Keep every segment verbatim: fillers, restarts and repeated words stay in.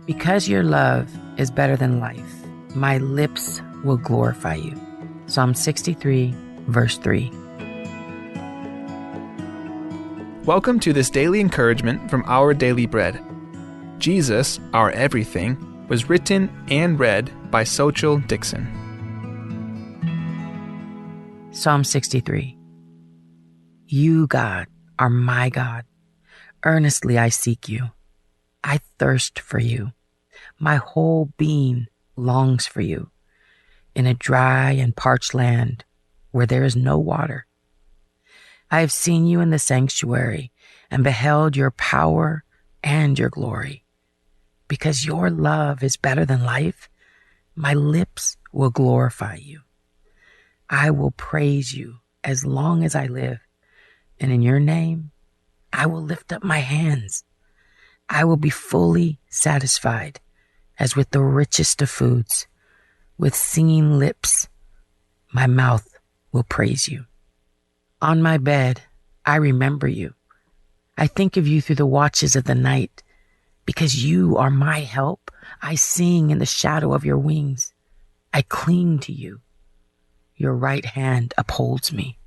Because your love is better than life, my lips will glorify you. Psalm sixty-three, verse three. Welcome to this daily encouragement from Our Daily Bread. Jesus, Our Everything, was written and read by Xochitl Dixon. Psalm sixty-three. You, God, are my God. Earnestly I seek you. I thirst for you. My whole being longs for you in a dry and parched land where there is no water. I have seen you in the sanctuary and beheld your power and your glory. Because your love is better than life, my lips will glorify you. I will praise you as long as I live, and in your name I will lift up my hands. I will be fully satisfied as with the richest of foods. With singing lips, my mouth will praise you. On my bed, I remember you. I think of you through the watches of the night. Because you are my help, I sing in the shadow of your wings. I cling to you. Your right hand upholds me.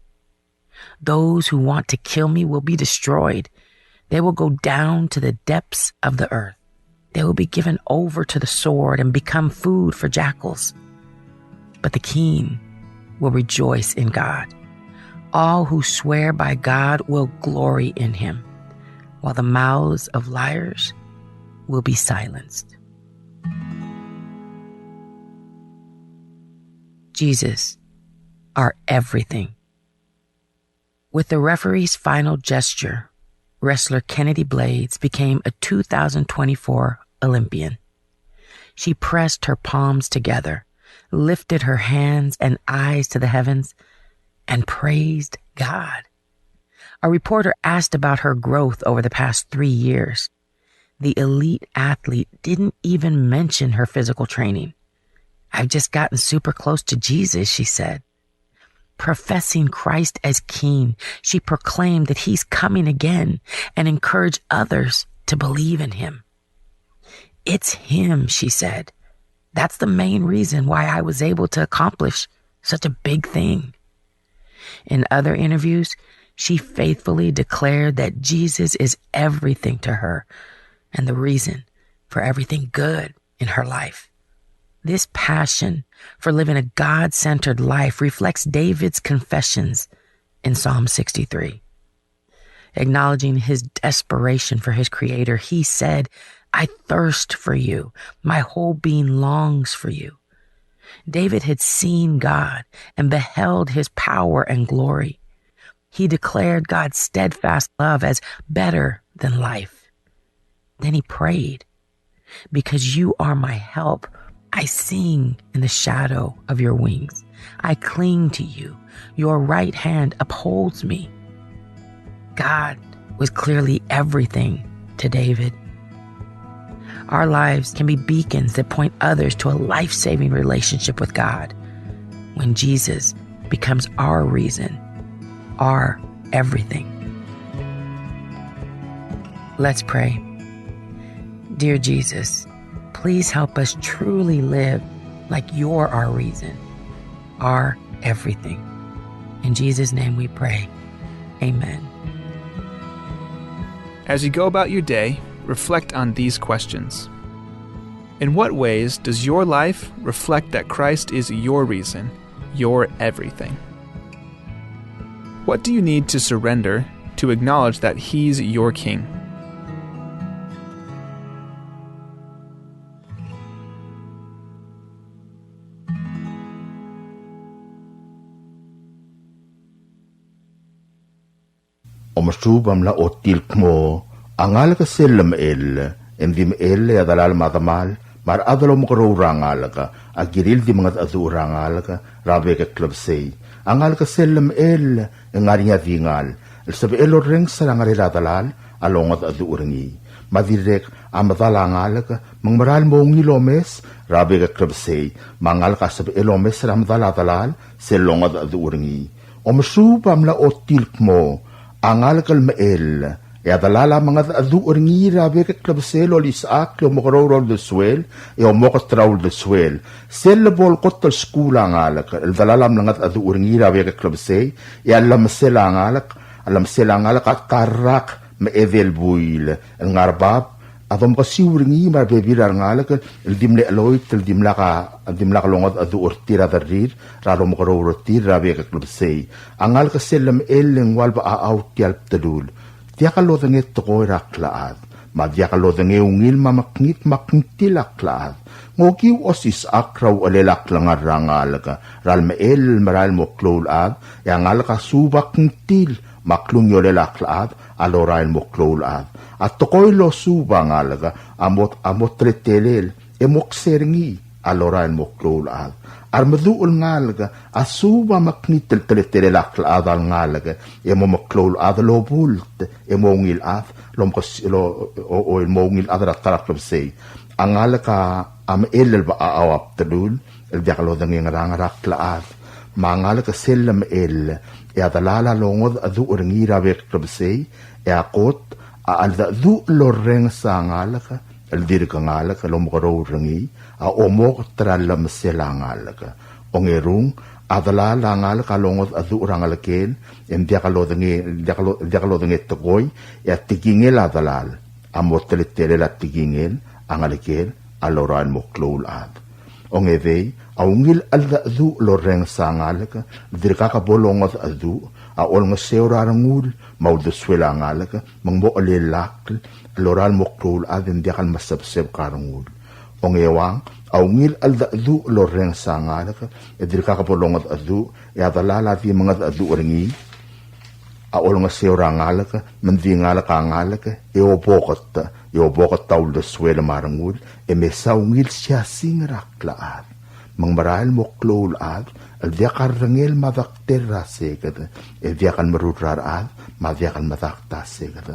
Those who want to kill me will be destroyed. They will go down to the depths of the earth. They will be given over to the sword and become food for jackals. But the king will rejoice in God. All who swear by God will glory in him, while the mouths of liars will be silenced. Jesus, our everything. With the referee's final gesture, wrestler Kennedy Blades became a two thousand twenty-four Olympian. She pressed her palms together, lifted her hands and eyes to the heavens, and praised God. A reporter asked about her growth over the past three years. The elite athlete didn't even mention her physical training. "I've just gotten super close to Jesus," she said. Professing Christ as King, she proclaimed that he's coming again and encouraged others to believe in him. "It's him," she said. "That's the main reason why I was able to accomplish such a big thing." In other interviews, she faithfully declared that Jesus is everything to her and the reason for everything good in her life. This passion for living a God centered life reflects David's confessions in Psalm sixty-three. Acknowledging his desperation for his Creator, he said, "I thirst for you. My whole being longs for you." David had seen God and beheld his power and glory. He declared God's steadfast love as better than life. Then he prayed, "Because you are my help, I sing in the shadow of your wings. I cling to you. Your right hand upholds me." God was clearly everything to David. Our lives can be beacons that point others to a life saving relationship with God when Jesus becomes our reason, our everything. Let's pray. Dear Jesus, please help us truly live like you're our reason, our everything. In Jesus' name we pray. Amen. As you go about your day, reflect on these questions. In what ways does your life reflect that Christ is your reason, your everything? What do you need to surrender to acknowledge that He's your King? Omesuub a mla ochotii el kmo a ngalek sel lemechell, e ng di mechell e a delal me a demal, me a rechad el omekeroul er a ngalek, a kirir el di mengedecheduch er a ngalek er a bek el klebesei. A ngalek sel lemechell e ng ngar er ngii a dingal el sebechel orrenges er a ngerel a delal a longedecheduch er ngii. Me a dirrek a medal a ngalek me ng meral mo ungil omes er a bek el klebesei, me a ngalek a sebechel omes er a medal a delal sel longedecheduch er ngii. Omesuub a mla ochotii el kmo a ngalek el mechell E a delal a mengedecheduch er ngii er a bek el klebesei el olisechakl e omekeroul er a uldesuel, e omoket er a uldesuel. Sel lebo el kot el skuul a ngalek, el delal a mlengedecheduch er ngii er a bek el klebesei, e a llemesel a ngalek, a llemesel a ngalek a ta el rak me a edei el buil, el ngar bab, a domkesiu er ngii me a rebebil er a rengalek el di mle cheloit el dimlak a, dimlak longedecheduch er tir a derrir er a lomekeroul er tir er a bek el klebesei. A ngalek sel lemechell e ng ua el bechachau tia el bdelul. Diak lodengei tekoi er a klechad, me a diak lodengei ungil me a mekngit me a kngtil a klechad. Ng okiu osisechakl er a uchelel a klengar er a ngalek er a lemechell el merael el mo klou el chad, e a ngalek a suub a kngtil me a klungiolel a klechad a lorael el mo klou el chad. A tekoi el losuub a ngalek a mo, a mo teletelel e mo kser ngii a lorael el mo klou el chad. A remeduch el ngalek a suub a mekngit el teletelel a klechad a lengalek e mo meklou el chad el obult e mo ungil chad, el omkes-, el o-, o-, o-, el mo ungil chad er a ta er a klebesei. A ngalek a mechell el bechachau a bdelul, el diak lodengei ngerang er a klechad. Me a ngalek sel lemechell, e a delal a longedecheduch er ngii er a bek el klebesei, e a kot, a cheldecheduch el lorrenges a ngalek, el dirk ngalek, el omekeroul er ngii, a omoket er a llemesel a ngalek. Ongerung, a delal a ngalek a longedecheduch er a ngelekel, e ng diak lodengei, diak lo-, diak lodengei tekoi, e a tekingel a delal a mo teletelel a tekingel a ngelekel a lorael el mo klou el chad. Ongedei, a ungil cheldecheduch el lorrenges a ngalek, el dirkak bo longedecheduch, a olengeseu er a rengul me a uldesuel a ngalek, me ng mo chelellakl el lorael el mo klou el chad e ng diak el mesebsebek a rengul. Ongeuang, a ungil cheldecheduch el lorrenges a ngalek, el dirkak bo longedecheduch, e a delal a di mengedecheduch er ngii, a olengeseu er a ngalek, me ng di ngalek a ngalek, e oboket, e oboket a uldesuel me a rengul, e mesa ungil siasing er a klechad. Me ng merael el mo klou el chad, el diak a rrengel me a dektel er a seked, e diak el merur er a rechad, me a diak el medakt a seked.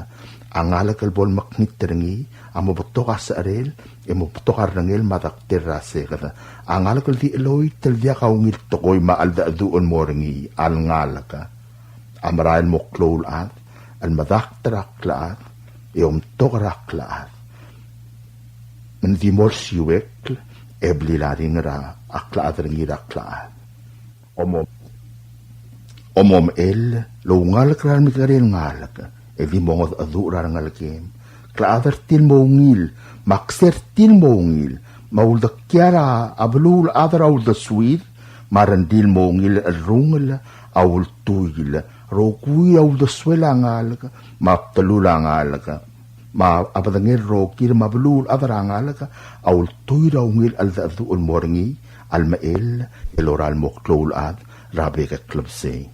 A ngalek el bo lemekngit er ngii, a mo betok a secherel, e mo betok a rrengel me a dektel er a seked. A ngalek el di cheloit el diak a ungil tekoi me a cheldecheduch el mo er ngii, a lengalek a merael el mo klou el chad, el medakt er a klechad, e omtok er a klechad. Me ng di mo er siuekl, e blil a ringel er a klechad er ngii er a klechad. Omo-, omomechell, el oungalek er a remekekerei el ngalek, e di mongedecheduch er a rengelekem. Klechad er tir el mo ungil, me a kser tir el mo ungil, me a uldekial a beluulechad er a uldesuir, me a rengrir el mo ungil el cherrungel a ultuil. Rokui a uldesuel a ngalek, me a bdelul a ngalek, me a bedengel rokir me a beluulechad er a ngalek, a ultuil er a ungil cheldecheduch el mo er ngii, a lemechell, el lorael el mo klou el chad, er a bek el klebesei.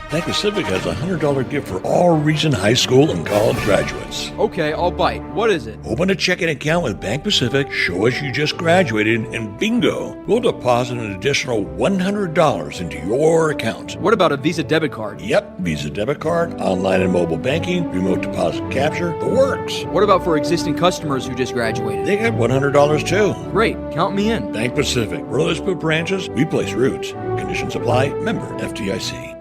Bank Pacific has a hundred dollar gift for all recent high school and college graduates. Okay, I'll bite. What is it? Open a checking account with Bank Pacific, show us you just graduated, and bingo, we'll deposit an additional one hundred dollars into your account. What about a Visa debit card? Yep, Visa debit card, online and mobile banking, remote deposit capture, the works. What about for existing customers who just graduated? They get one hundred dollars too. Great, count me in. Bank Pacific, where others put branches, we place roots. Conditions apply, member F D I C.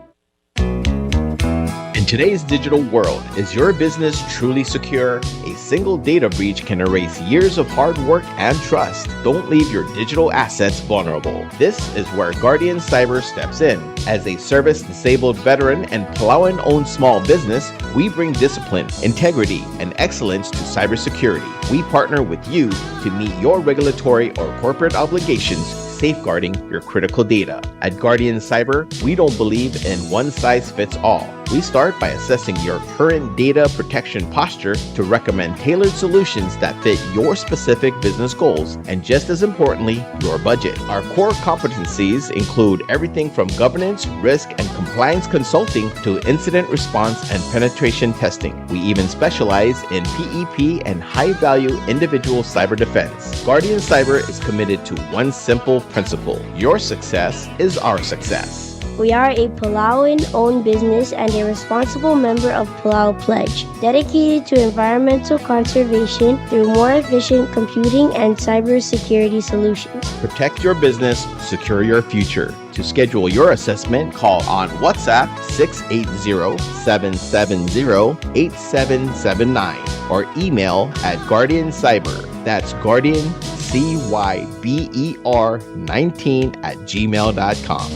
In today's digital world, is your business truly secure? A single data breach can erase years of hard work and trust. Don't leave your digital assets vulnerable. This is where Guardian Cyber steps in. As a service disabled veteran and Palauan owned small business, we bring discipline, integrity, and excellence to cybersecurity. We partner with you to meet your regulatory or corporate obligations, safeguarding your critical data. At Guardian Cyber, we don't believe in one size fits all. We start by assessing your current data protection posture to recommend tailored solutions that fit your specific business goals and, just as importantly, your budget. Our core competencies include everything from governance, risk, and compliance consulting to incident response and penetration testing. We even specialize in P E P and high-value individual cyber defense. Guardian Cyber is committed to one simple principle: your success is our success. We are a Palauan-owned business and a responsible member of Palau Pledge, dedicated to environmental conservation through more efficient computing and cybersecurity solutions. Protect your business, secure your future. To schedule your assessment, call on WhatsApp six eight zero, seven seven zero, eight seven seven nine or email at Guardian Cyber. That's Guardian C Y B E R nineteen at gmail dot com.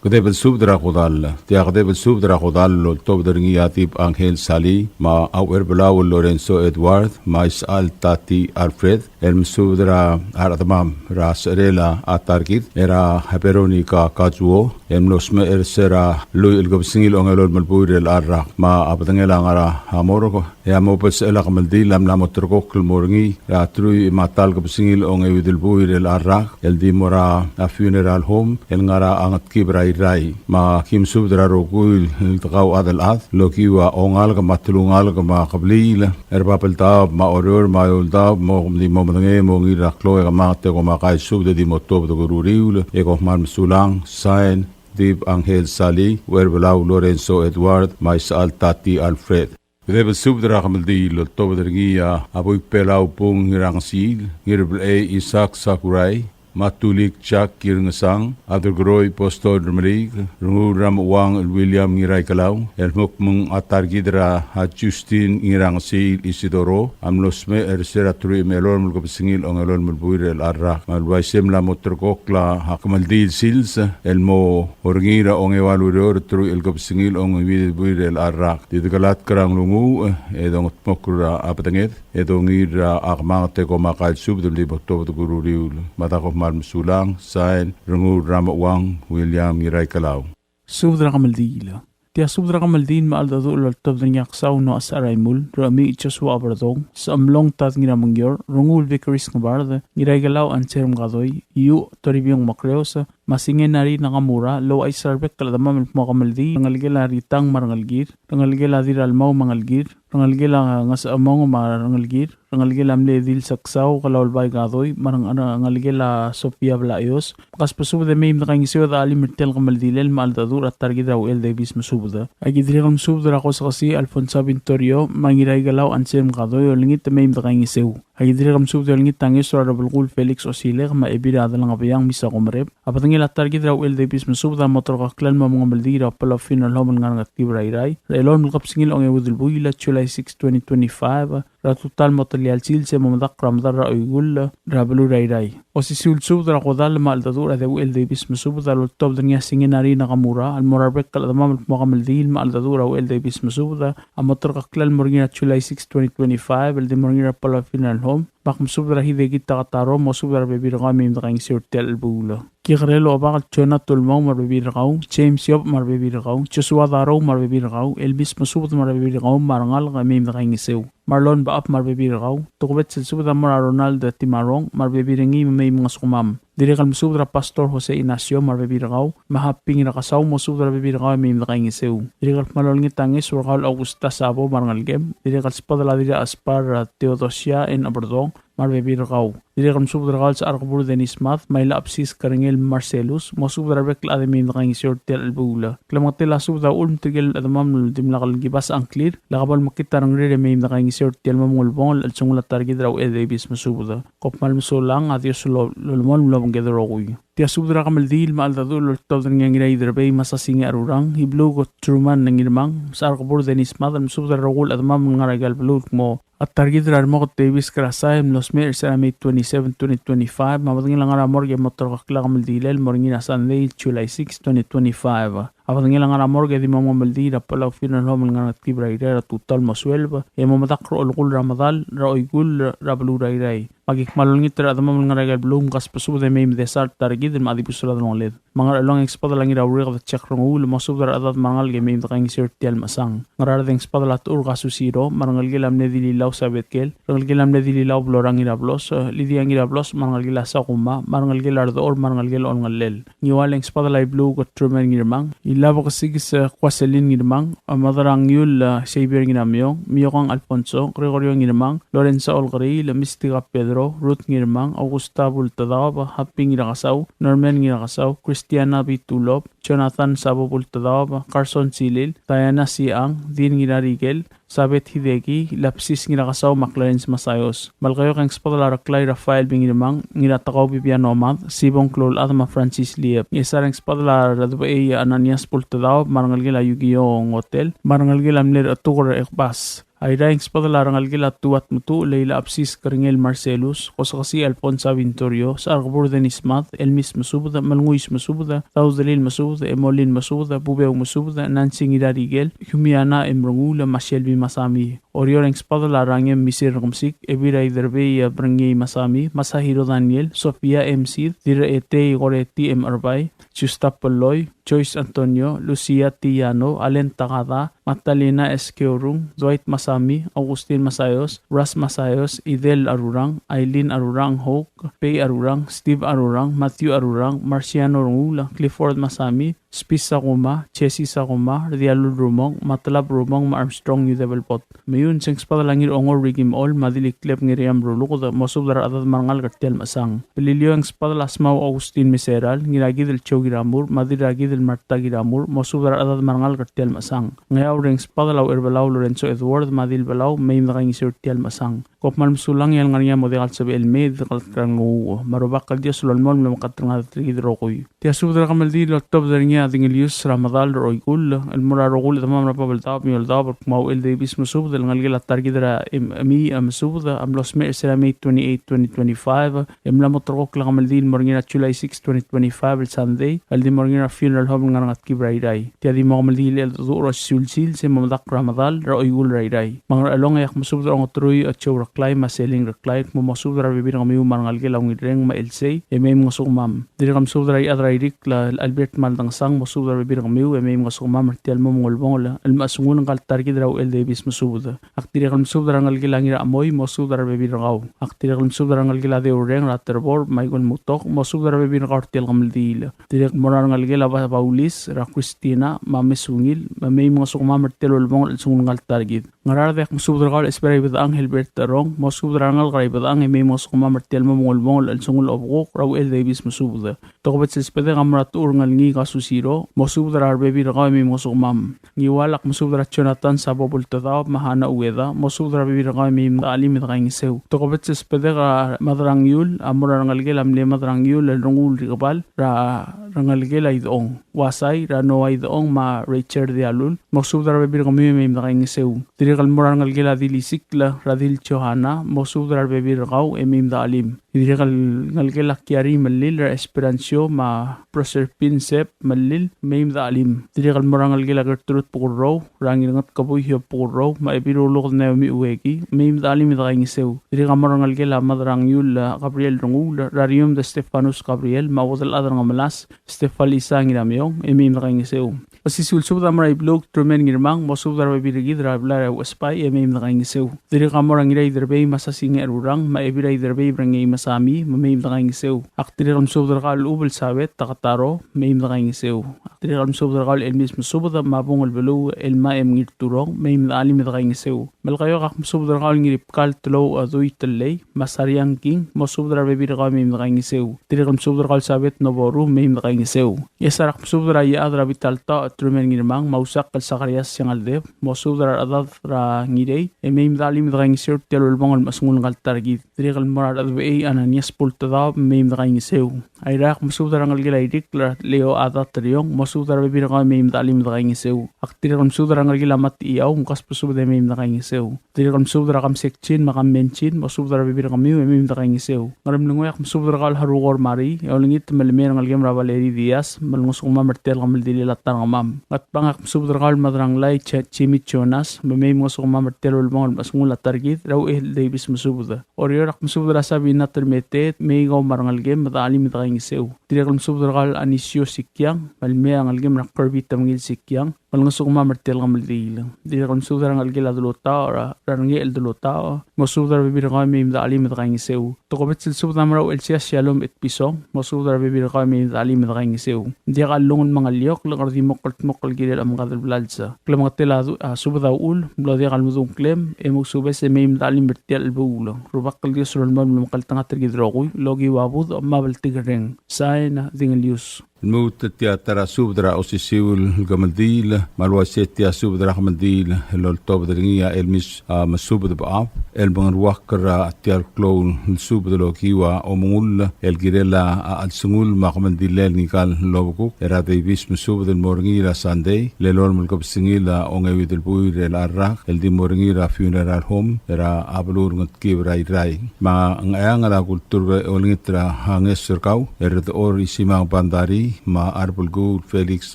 Kedeb el subed er a kodall. Tia kedeb el subed er a kodall el oltobed er ngii a Dib Angel Sali, me a Ucherbelau el Lorenzo Edward, me a Isechal Tati Alfred, el mesubed er a rechedemam er a secherel a ta er kid, er a Veronica Kazuo, el mlo smecher er se er a lluich el kebesengil a ongelolem el buil er chelecha el rak, me a bedengel a ngar er a morgue, e a mo belsechel a kemeldiil a mla mo ulterekokl el mo er ngii er a teruich me a ta el kebesengil a ongeuid el buil er chelecha el rak, el di mo er a funeral home el ngar er a Ngetkib er a Irrai. Me aki mesubed er a rokui el di kau chad el chad, el okiu a ongalek me a telungalek me a kebliil er a Babeldaob me a Oreor me a Eouldaob, me kom di mo medengei e mo ngii er a klou e kemanget e komakai el subed e di mo tuobed er a uriul, e kom kmal mesulang. Sign, Dib Angel Sali, Ucherbelau Lorenzo Edward, me a Isechal Tati Alfred. Kedeb el subed er a kemeldiil el oltobed er ngii a Buik Belau Bung Ngirangesil, Ngirbelchei Isaac Sakurai, me a Tulik Jack Ngirngesang, Aderkeroi Boston Remeliik, Rengul Ramechuang el William Ngiraikelau, el mo kmo a ta er kid er a Justin Ngirangesil Isidoro a mlo smecher er se er a teruich me a elolem el kebesengil a ongelolem el buil er chelecha el rak. Me a le uaisei e mla mo ulterekokl a kemeldiil el sils el mo er ngii er a ongeua el ureor er a teruich el kebesengil a ongeuid el buil er chelecha el rak. Di dekelatk er a nglunguuch e dongetmokl er a bedenged e dongil er a kemanget e komakai el subed el di mo tuobed er a uriul. Me a da kom kmal mesulang. Sign, Rengul Ramechuang William Ngiraikelau. Subed er a kemeldiil. Tia subed er a kemeldiil me a cheldecheduch el oltobed er ngii a Ksau Noah Secheraimul, Rechemiich Joshua Oberdong, Sechemlong Tad Ngiramengior, Rengul Vicaris Ngebard, Ngiraikelau Anselm Kadoi, Iuch Toribiong Makreos, me a Singenari Nakamura, el ouchais er a rebek el chedemam el kmo a kemeldiil a rengelekel a Ritang me a rengelekir, rengelekel a Diralmau me a ngelekir, rengelekel a Ngesechemong me a rengelekir, rengelekel a mle Dilseksau Kelaulbai Kadoi, me a reng-, rengelekel a Sofia Blaios. Mkasbesubed e mei me dekaingeseu e dechelim er tia el kemeldilel me a cheldecheduch er a ta er kid er a Uchel Davis Mesubed. Aki dirrek el mesubed er a Kosekesii Alfonso Vintorio, me a Ngiraikelau Anselm Kadoi, olengit e mei me dekaingeseu. Aki dirrek el mesubed e olengit a ngeso er a Rebelkuul Felix Osilek, me a Ebil er a Delengebiang Misako Merep. A bedengel a ta er kid er a Uchel Davis Mesubed a mo terkokl el mo mengemeldiil er a Palau Funeral Home el ngar er a Ngetkib er a Irrai er a elolem el kebesengil a ongeuid el buil, July six, twenty twenty-five, er a tutau el mo telia el sils e mo medakl er a medal er a Oikull er a beluu er a Irrai. Osisiu el subed er a kodall me a cheldecheduch er a Uchel Davis Mesubed a loltobed er ngii a Singenari Nakamura el mo er a rebek el chedemam el kmo a kemeldiil me a cheldecheduch er a Uchel Davis Mesubed a mo terkokl el mo er ngii er a July six, twenty twenty-five, el di mo er ngii er a Palau Funeral Home. Me ak mesubed er a Hideki Takataro, mosubed er a rebebil er kau e mei me dekaingeseu er tia el chelebuul. Kikerel Obak el Jonah Tulmau me a rebebil er kau, James Yobech me a rebebil er kau, Joshua Darou me a rebebil er kau, Elvis Mesubed me a rebebil er kau, me a rengalek e mei me dekaingeseu. Marlon Bechab me a rebebil er kau, tokubets el subed a mo er a Ronald Timarong me a rebebil er ngii me mei mngesukemam. Dirrek el mesubed er a Pastor Jose Ignacio me a rebebil er kau, me a Happy Ngirakesau, mosubed er a rebebil er kau e mei me dekaingeseu. Dirrek el kmal olengit a ngeso er kau el Augusta Sabo me a rengelekem, dirrek el sbedel a Dirrachespar er a Theodosia N. Oberdong, me a rebebil er kau. Dirrek el mesubed er kau el Secharkebur Dennis Mad, me a Ilechebsis Kerengel Marcellus, mosubed er a rebek el chad e mei me dekaingeseu er tia el chelebuul. Klemengetel a subed a uchul me tirke el chedemam el dimlak el kibasech a ngklir, lak bo lemekngit a rengrir e mei me dekaingeseu er tia el mo mengelebongel el chelsengul a ta er kid er a Uchel Davis Mesubed. Kom kmal mesulang, a Dios a lo-, lolemolem el obengked el rokui. Tia subed er a kemeldiil me a cheldecheduch el oltobed er ngii a Ngiraiderbei Masasinge Arurang, Ibluuk Truman Ngirmang, Secharkebur Dennis Mad, el mesubed er a rokui el chedemam el ngar er aika el beluu el kmo a ta er kid er a Remoket Davis Kerasai el mlo smecher er se er a May twenty-seven, twenty twenty-five, me a bedengel a ngar er a morgue e mo terkokl a kemeldilel el mo er ngii er a Sunday, July six, twenty twenty-five. A bedengel a ngar er a morgue e di mo mengemeldiil er a Palau Funeral Home el ngar er a Ngetkib er a Irrai er a tutau el mo sueleb, e mo medakl er a olekull er a medal er a Oikull er a beluu er a Irrai. Me aki kmal olengit er a chedemam el ngar er aika el beluu, mkasbesubed e mei me desa er a ta er kid el mla dibus er a delongeled. Me a Ngerchelong e ng sbedel a Ngiraureked Jack Renguul, mosubed er a rechedad me a rengalek e mei me dekaingeseu er tia el mechesang. Ngaraard e ng sbedel a Techur Kasusiro, me a rengelekel a mle Dilillau Sabetkel, rengelekel a mle Dilillau Blorang Ngirablos, Lydia Ngirablos, me a rengelekel a Sakuma, me a rengelekel a Redechor, me a rengelekel a Olngellel. Ngiwal e ng sbedel a Ibluuk Truman Ngirmang, Ilabekesikis Kuaselin Ngirmang, Maderangiul Xavier Ngiramiong, Miokang Alfonso, Gregorio Ngirmang, Lorenza Olkeriil, Mistika Pedro, Ruth Ngirmang, Augusta Bultedaob, Happy Ngirakesau, Norman Ngirakesau, Christiana Bitulop, Jonathan Sabo Bultedaob, Carson Silil, Diana Siang, Dean Ngirarikel, Sabeth Hideki, Lapsis Ngirakesau me a Clarence Masaios. Melekeok e ng sbedel a Reklai Rafael Bingirmang, Ngiratekau Bibiano Mad, Sibong Kloulchad me a Francis Liep. Ngchesar e ng sbedel a Redebechei Ananias Bultedaob, me a rengelekel a Yukio Ngotel, me a rengelekel a mle Rechetuker Ekbas. Airai e ng sbedel a rengelekel a Tuat Metuchel, Leila Absis Kerengel Marcelus, Kosekesii Alfonsa Vintorio, Sechar Kebur Dennis Mad, Elmis Mesubed, Melnguis Mesubed, Daudelil Mesubed, Emolin Mesubed, Bubeu Mesubed, Nancy Ngirarikel, Humiana M. Renguul, me a Shelby Masami. Oreor e ng sbedel a Rangem Misir Kemsik, Ebira Iderbei Brengei Masami, Masahiro Daniel, Sofia M. Sid, Dirraetei Koreti M. Erbai, Justa Peloi, Joyce Antonio, Lucia Tiano, Allen Takada, Magdalena S. Keorung, Dwight Masami, Augustin Masayos, Ras Masayos, Idel Arurang, Aileen Arurang Houk, Pei Arurang, Steve Arurang, Matthew Arurang, Marciano Rengul, Clifford Masami, Spis Sakuma, Jesse Sakuma, Rdialul Rumong, Matlab Rumong, me a Armstrong Udebelbot. Meiun e ng sbedel a Ngirongor Ricky Mechol, me a Dilikleb Ngiriam Ruluked, mosubed er a rechedad me a rengalek er tia el mechesang. Beliliou e ng sbedel a Smau Augustin Meseral, Ngirakidel Joe Kiramur, me a Dirrakidel Marta Kiramur, mosubed er a rechedad me a rengalek er tia el mechesang. Ngeaur e ng sbedel a Ucherbelau Lorenzo Edward, me a Dilbelau, mei me dekaingeseu er tia el mechesang. Kom kmal mesulang e a lengar er ngii a mo diak el sebechel el mei e di kal tkal nguu. Me a Rubak el Dios a lolemolem el omekngeltengat er kid el rokui. Tia subed er a kemeldiil el oltobed er ngii a Dingelius er a Medal er a Oikull, el mo er a rokui el chedemam er a Babeldaob me a Eouldaob el kmo a Uchel Davis Mesubed el ngelekel a ta er kid er a Em-, Emi, a, Mesubed a mlo smecher er sel May twenty-eight, twenty twenty-five, e mla mo terrekokl a kemeldiil el mo er ngii er a July six, twenty twenty-five el Sunday, el di mo er ngii er a funeral home el ngar er a Ngetkib er a Irrai. Tia di mo kemeldiil el cheldecheduch er a osisiu el sils e mo medakl er a Medal er a Oikull er a Irrai. Me a Ngerchelong e ak mesubed er a Ongeteruich a Joe Reklai me a Seling Reklai el kmo mosubed er a rebebil er kemiu me a rengelekel a Ungilreng me a Chelsei e mei mngesukemam. Dirrek el mesubed er a Iechad er a Irikl el Albert Maldangesang, mosubed er a rebebil er kemiu e mei mngesukemam er tia el mo ulebongel el mechesengul ngka el ta er kid er a Uchel Davis Mesubed. Ak dirrek el mesubed er a rengelekel a Ngirachemoi, mosubed er a rebebil er kau. Ak dirrek el mesubed er a rengelekel a Deurreng er a Terbor, Michael Mutok, mosubed er a rebebil er kau er tia el kemeldiil. Dirrek el mo er a rengelekel a Ba-, Baulis er a Christina me a Mesungil, me mei mngesukemam er tia el ulebongel el chelsengul ngka el ta er kid. Ngaraard e ak mesubed er kau el Esper er a Ibedechang Hilbert Terong, mosubed er a rengalek er a Ibedechang e mei mngesukemam er tia el mo ulebongel el chelsengul obekuk er a Uchel Davis Mesubed. Tokubets el subedek a mo er a Techur Ngelngii Kasusiro, mosubed er a rebebil er kau e mei mngesukemam. Ngiwal, ak mesubed er a Jonathan Sabo Bultedaob me a Hana Ueda, mosubed er a rebebil er kau e mei me dechelim e dekaingeseu. Tokubets el subedek a Maderangiul a mo er a rengelekel a mle Maderangiul el Renguul Rikebal er a rengelekel a Idechong Uasai er a Noah Idechong me a Rachel Dialul, mosubed er a rebebil er kemiu e mei me dekaingeseu. Dirrek el mo er a rengelekel a Dil Isikl er a Dil Johana, mosubed er a rebebil er kau e mei me dechelim. Dirrek el ngelekel a Kiari Melil er a Esperancio me a Proserpine Sep Melil, mei me dechelim. Dirrek el mo er a ngelekel a Gertrude Bukurrou er a Ngirngetkebui Hiob Bukurrou me a Ebil Uluked Naomi Ueki, mei me dechelim e dekaingeseu. Dirrek a mo er a ngelekel a Maderangiul a Gabriel Renguul er a Rium de Stefanus Gabriel me a Uodelchad er a Ngemelas Stefan Lisa Ngirameong, e mei me dekaingeseu. Osisiu el subed a mo er a Ibluk Truman Ngirmang, mosubed er a rebebil er kid er a blai er a Uesbai e mei me dekaingeseu. Dirrek a mo er a Ngiraiderbei Masasinge Rurang me a Ebil er a Iderbei Brengei Masami, me mei me dekaingeseu. Ak dirrek el mesubed er kau el Ubel Sabet Takataro, mei me dekaingeseu. Ak dirrek el mesubed er kau el Elmis Mesubed me a Bung el Beluu Elma M. Ngirturong, mei me dechelim e dekaingeseu. Melekeok, ak mesubed er kau el Ngiribkal Telou Adui Tellei me a Sariang King, mosubed er a rebebil er kau e mei me dekaingeseu. Dirrek el mesubed er kau el Sabet Noboru, mei me dekaingeseu. Ngchesar, ak mesubed er a Iechad er a Bitaltaoch Truman Ngirmang me a Usakl el Sakarias Siangaldeb, mosubed er a rechedad er a Ngirei e mei me dechelim e dekaingeseu er tia el ulebongel el mechesengul ngka el ta er kid. Dirrek el mo er a Redebechei Ananias Bultedaob, mei me dekaingeseu. Airai, ak mesubed er a rengelekel a Irikl er a Leo Ada Teriong, mosubed er a rebebil er kau e mei me dechelim e dekaingeseu. Ak dirrek el mesubed er a rengelekel a Matiau, mkasbesubed e mei me dekaingeseu. Dirrek el mesubed er a Kamsek Chin me a Kammen Chin, mosubed er a rebebil er kemiu e mei me dekaingeseu. Ngeremlengui, ak mesubed er kau el Harukor Mari, e olengit me le mei a rengelekem er a Valerie Diaz me lengosukemam er tia el kemeldilel a ta er kemam. Ngatpang, ak mesubed er kau el Maderanglai Ch-, Jimmy Jonas me mei mngesukemam er tia el ulebongel el mechesengul a ta er kid er a Uchel Davis Mesubed. Oreor, ak mesubed er a Sabina Termeteet, mei kau me a rengelekem me dechelim e dekaingeseu. Dirrek el mesubed er kau el Anisio Sikiang me le mei a rengelekem er a Kirby Temengil Sikiang me lengosukemam er tia el kemeldiil. Dirrek el mesubed er a rengelekel a Delutaoch er a, er a Rengechel Delutaoch, mosubed er a rebebil er kau e mei me dechelim e dekaingeseu. Tokubets el subed a mo er a Uchelsias Shalom Etpison, mosubed er a rebebil er kau e mei me dechelim e dekaingeseu. Ng diak a llengul me a ngeliokl, e ng di mo kldmokl el kirel a mengkad el blals. Klemengetel a du-, a subed a uchul, mlo diak el medung klem, e mousubes e mei me dechelim er tia el chelebuul. Rubak el Dios a lolemolem el omekngeltengat er kid el rokui, el okiu a budech me a bltikerreng. Sain, Dingelius. Lmuut tia ta er a subed er a osisiu el kemeldiil, me a le uaisei tia subed er a kemeldiil el oltobed er ngii a Elmis, a, Mesubed Bechab, el mengeruakl er tia el klou el subed el okiu a omengull el kirel a chelsengul me a kemeldilel ngika el obekuk er a Davis Mesubed el mo er ngii er a Sandei, el elolem el kebesengil a ongeuid el buil er a rak el di mo er ngii er a funeral home er a beluu er a Ngetkib er a Irrai. Me a Ngcheangel a kulturk e olengit er a ngeso er kau, er a Dechor Isimang Bandari, me a Arbelkuul Felix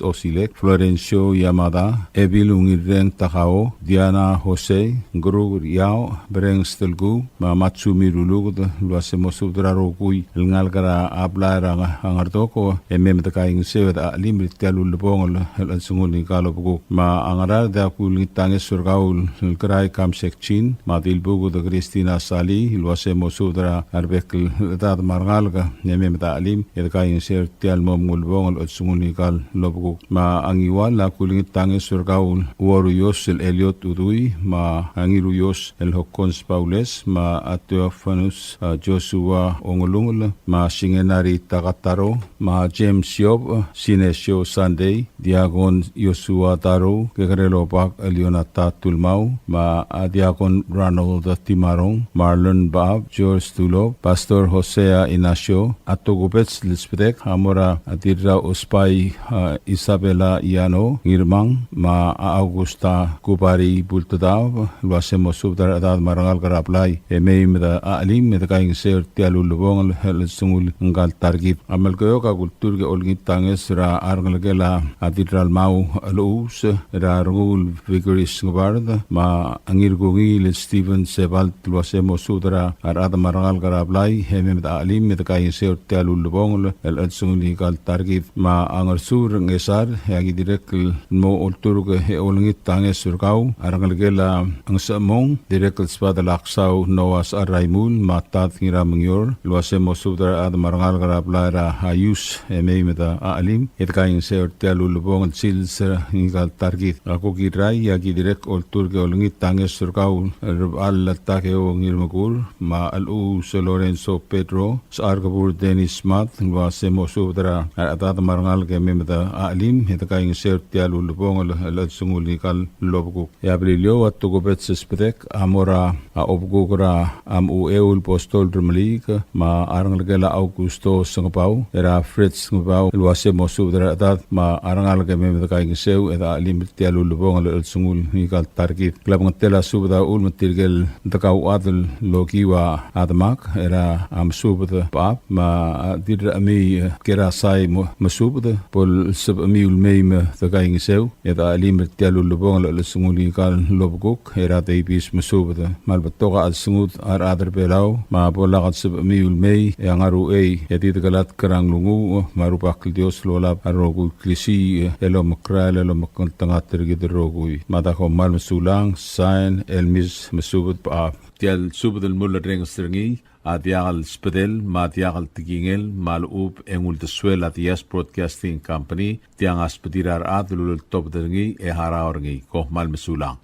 Osilek, Florencio Yamada, Ebil Ungirreng Takao, Diana Jose, Nguruk Riau, Bereng Stelku, me a Matsumi Ruluked, el uase mo subed er a rokui el ngalek er a blai er a Ngardoko, e mei me dekaingeseu e de chelim er tia el ulebongel el chelsengul ngika el obekuk. Me a Ngaraard a kulengit a ngeso er kau el Kerai Kamsek Chin, me a Dilbuked Christina Sali, el uase mo subed er a rebek el chedad me a rengalek, e mei me de chelim e dekaingeseu er tia el mo ulebongel el chelsengul ngika el obekuk. Me a Ngiwal a kulengit a ngeso er kau el Uoruios el Eliot Udui, me a Ngiruios el Hokkons Baules, me a Theofanus, a, Joshua Ongelungel, me a Singenari Takataro, me a James Siob, Sinesio Sandei, Diakon Joshua Taro, Kekerel Obak Elionata Tulmau, me a Diakon Ronald Timarong, Marlon Bechab, George Tulop, Pastor Hosea Inacio, a tokubets el sbedek a mo er a Dirrau Ospai, a, Isabela Iano Ngirmang, me a Augusta Kubari Bultedaob, el uase mo subed er a chedad me a rengalek er a blai, e mei me de chelim e dekaingeseu er tia el ulebongel el chelsengul ngika el ta er kid. A Melekeok a kulturk e olengit a ngeso er a rengelekel a Dirralmau Luus, er a Rengul Vigoris Ngebard, me a Ngirkungiil Stephen Sebalt, el uase mo subed er a rechad me a rengalek er a blai, e mei me de chelim e dekaingeseu er tia el ulebongel el chelsengul ngika el ta er kid. Me a Ngersuul Ngesar, e aki dirrek el mo olturk e olengit a ngeso er kau a rengelekel a Ngesechemong, dirrek el sbadel a Ksau Noah Sechar Raimul, me a Tad Ngiramengior, el uase mo subed er a rechad me a rengalek er a blai er a Aius, e mei me de chelim e dekaingeseu er tia el ulebongel el sils er ngika el ta er kid. A kuk Irrai, e aki dirrek olturk e olengit a ngeso er kau el Rebechall Takeo Ngirmekur, me a Chelechus Lorenzo Pedro, Sechar Kebur Dennis Mad, el uase mo subed er a rechedad me a rengalek e mei me de chelim e dekaingeseu er tia el ulebongel el chelsengul ngika el obekuk. E a Beliliou a tokubets el sbedek a mo er a obekuk er a Mechucheu el Postol Remeliik, me a rengelekel a Augusto Sengebau, er a Fred Sengebau, el uase mo subed er a rechedad me a rengalek e mei me dekaingeseu e de chelim er tia el ulebongel el chelsengul ngika el ta er kid. Klemengetel a subed a uchul me tirke el dekauchad el okiu a demak, er a Mesubed Bechab, me a Dirrechemiu Kerasai Mo-, Mesubed, bo lsebechemiu el mei me dekaingeseu e de chelim er tia el ulebongel el chelsengul ngika el obekuk, er a Davis Mesubed. Me a le betok a chelsengud a rechad er Belau, me a bo lak lsebechemiu el mei e a ngar er a uchei e di dekelatk er a nglunguuch, me a Rubak el Dios el olab a rokui el klisiich el omekrael el omekngeltengat er kid el rokui. Me a da kom kmal mesulang, sain, Elmis Mesubed Bechab. Tia el subed el mulerrenges er ngii a diak el sbedel me a diak el tekingel me a lechub e ng uldesuel a Diaz Broadcasting Company, tiang a sbedir a rechad el uleltobed er ngii e harau er ngii. Kom kmal mesulang.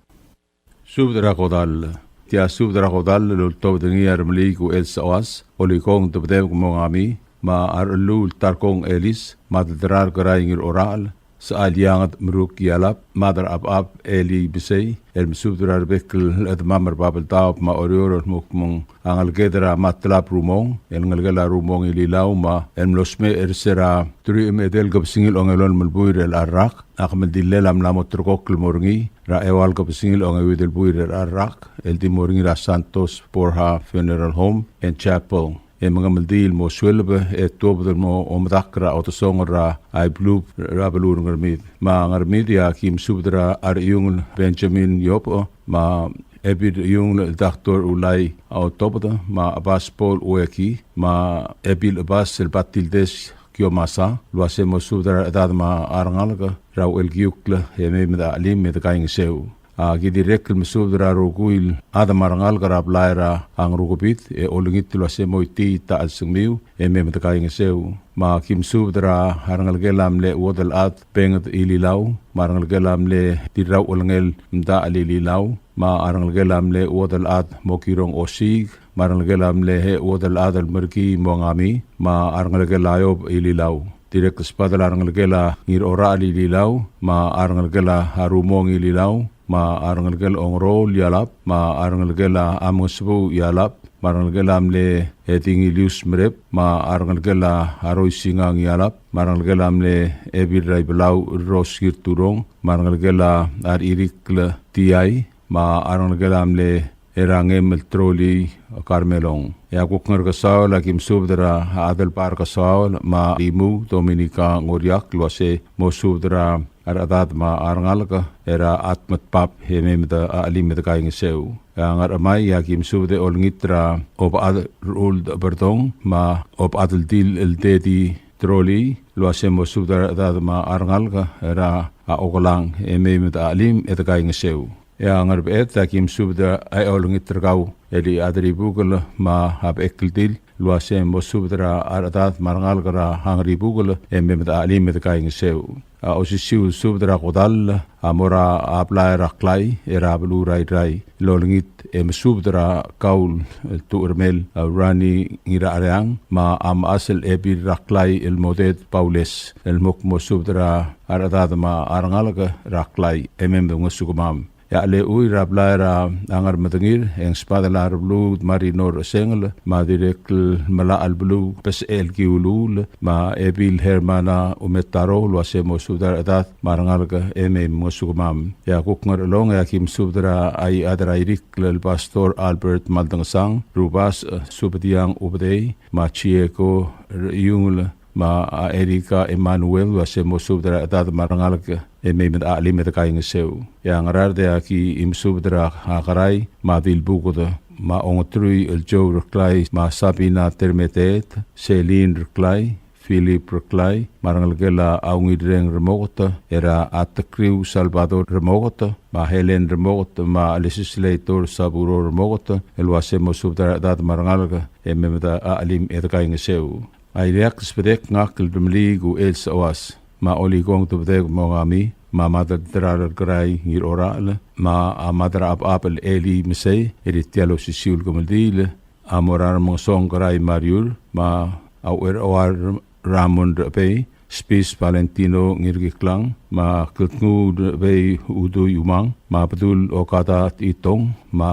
Subed er a kodall. Tia subed er a kodall el uleltobed er ngii a Remeliik Uchel Sawas, Olikong Tebedebek Mongami, me a Rechelluul Tarkong Elis, me a Dederar Kerai Ngirorachel, Sechal Ianged Meruk Ialap, Mad er a Chebechab Eli Besei, el mesubed er a rebek el chedemam er a Babeldaob me a Oreor el mo kmo ng a ngeleked er a Matlab Rumong, el ngelekel a Rumong Ililau, me el mlo smecher er se er a teruich me a edei el kebesengil a ongelolem el buil er a rak, a kemeldillel a mla mo ulterekokl el mo er ngii er a eua el kebesengil a ongeuid el buil er a rak, el di mo er ngii er a Santos Borja Funeral Home and Chapel. E mengemeldiil el mo sueleb e tuobed el mo omedakl er a odesongel er a Aiblub er a beluu er a Ngermid. Me a Ngermid e aki mesubed er a Rechiungel Benjamin Iobech, me a Ebil Rechiungel el Doctor Ulai Otobed, me a Chebas Paul Ueki, me a Ebil Chebas el Batildes Kiomasa, el uase mo subed er a rechedad me a rengalek er a Uchelkiukl e mei me de chelim e de kaingeseu. Aki dirrek el mesubed er a rokui el chad me a rengalek er a blai er a Ngerukebid, e olengit el uase mo itiit a chelsengmiu e mei me de kaingeseu. Me aki mesubed er a rengelekel a mle Uodelchad Benged Ililau, me a rengelekel a mle Dirrauchelngel Mdachel Ililau, me a rengelekel a mle Uodelchad Mokirong Osiik, me a rengelekel a mle Uodelchad el Merkii Mongami, me a rengelekel a Iob Ililau. Dirrek el sbadel a rengelekel a Ngirorachel Ililau, me a rengelekel a Rumong Ililau, me a rengelekel a Ongerool Ialap, me a rengelekel a Mengesebuu Ialap, me a rengelekel a mle Edingilius Merep, me a rengelekel a Roisingang Ialap, me a rengelekel a mle Ebil er a Ibelau Rose Ngirturong, me a rengelekel a Rechirikl Tiai, me a rengelekel a mle Erangem el Troli Karmelong. E a kuk Ngerkesoaol a ki mesubed er a Adelbai er Kesoaol, me a Imuu Dominica Ngoriakl, el uase mo subed er a rechedad me a rengalek er a Atmetbab e mei me de chelim e de kaingeseu. E a Ngerchemai a ki mesubed e olengit er a Obechad Rechuld Berdong, me a Obechad el Dil el Dedi Troli, el uase mo subed er a rechedad me a rengalek er a Okelang e mei me de chelim e de kaingeseu. E a Ngerbeched a ki mesubed e olengit er kau el Iechad er a Ibukel me a Bechekldil, el uase mo subed er a rechedad me a rengalek er a Ngeribukel e mei me de chelim e de kaingeseu. A osisiu el subed er a kodall a mo er a blai er a Klai er a beluu er a Irrai, el olengit e mesubed er kau el Tucheremel a Rani Ngirachereang, me a mechas el Ebil er a Klai el Moded Baules, el mo kmo subed er a rechedad me a rengalek er a Klai e mei me de ngosukemam. E a Cheleuid er a blai er a Ngermedengir, e ng sbadel a Rebluud Marino Rechesengel, me a dirrek el Melachelbeluu Besechel Kiuluul, me a Ebil Hermana Umetaro, el uase mo subed er a rechedad me a rengalek e mei me ngosukemam. E a kuk Ngerchelong e a ki mesubed er a Iechad er a Irikl el Pastor Albert Maldangesang, Rubasech Subediang Ubedei, me a Chieko Reiungel, me a Erika Emmanuel, el uase mo subed er a rechedad me a rengalek e mei me de chelim e de kaingeseu. E a Ngaraard e a ki mesubed er a Kerai me a Dilbuked, me a Ongetrui el Joe Reklai, me a Sabina Termeteet, Celine Reklai, Philip Reklai, me a rengelekel a Ungilreng Remoket, er a Tekriu Salvador Remoket, me a Helen Remoket, me a Legislator Saburo Remoket, el uase mo subed er a rechedad me a rengalek e mei me de chelim e de kaingeseu. A ileakl el sbedek ngak el Remeliik Uchel Sechoas, me a Olikong Tebedek Mongami, me a Madedraol er Kerai Ngirorachel, me a Madrachebechab el Eli Mesei, er tia el osisiu el kemeldiil a mo er a Remengesong Kerai Mariur, me a Ucherchoar Ramon Rechebei, Spis Valentino Ngirkiklang, me a Kldnguul Rechebei Udui Umang, me a Bedul Okada Techitong, me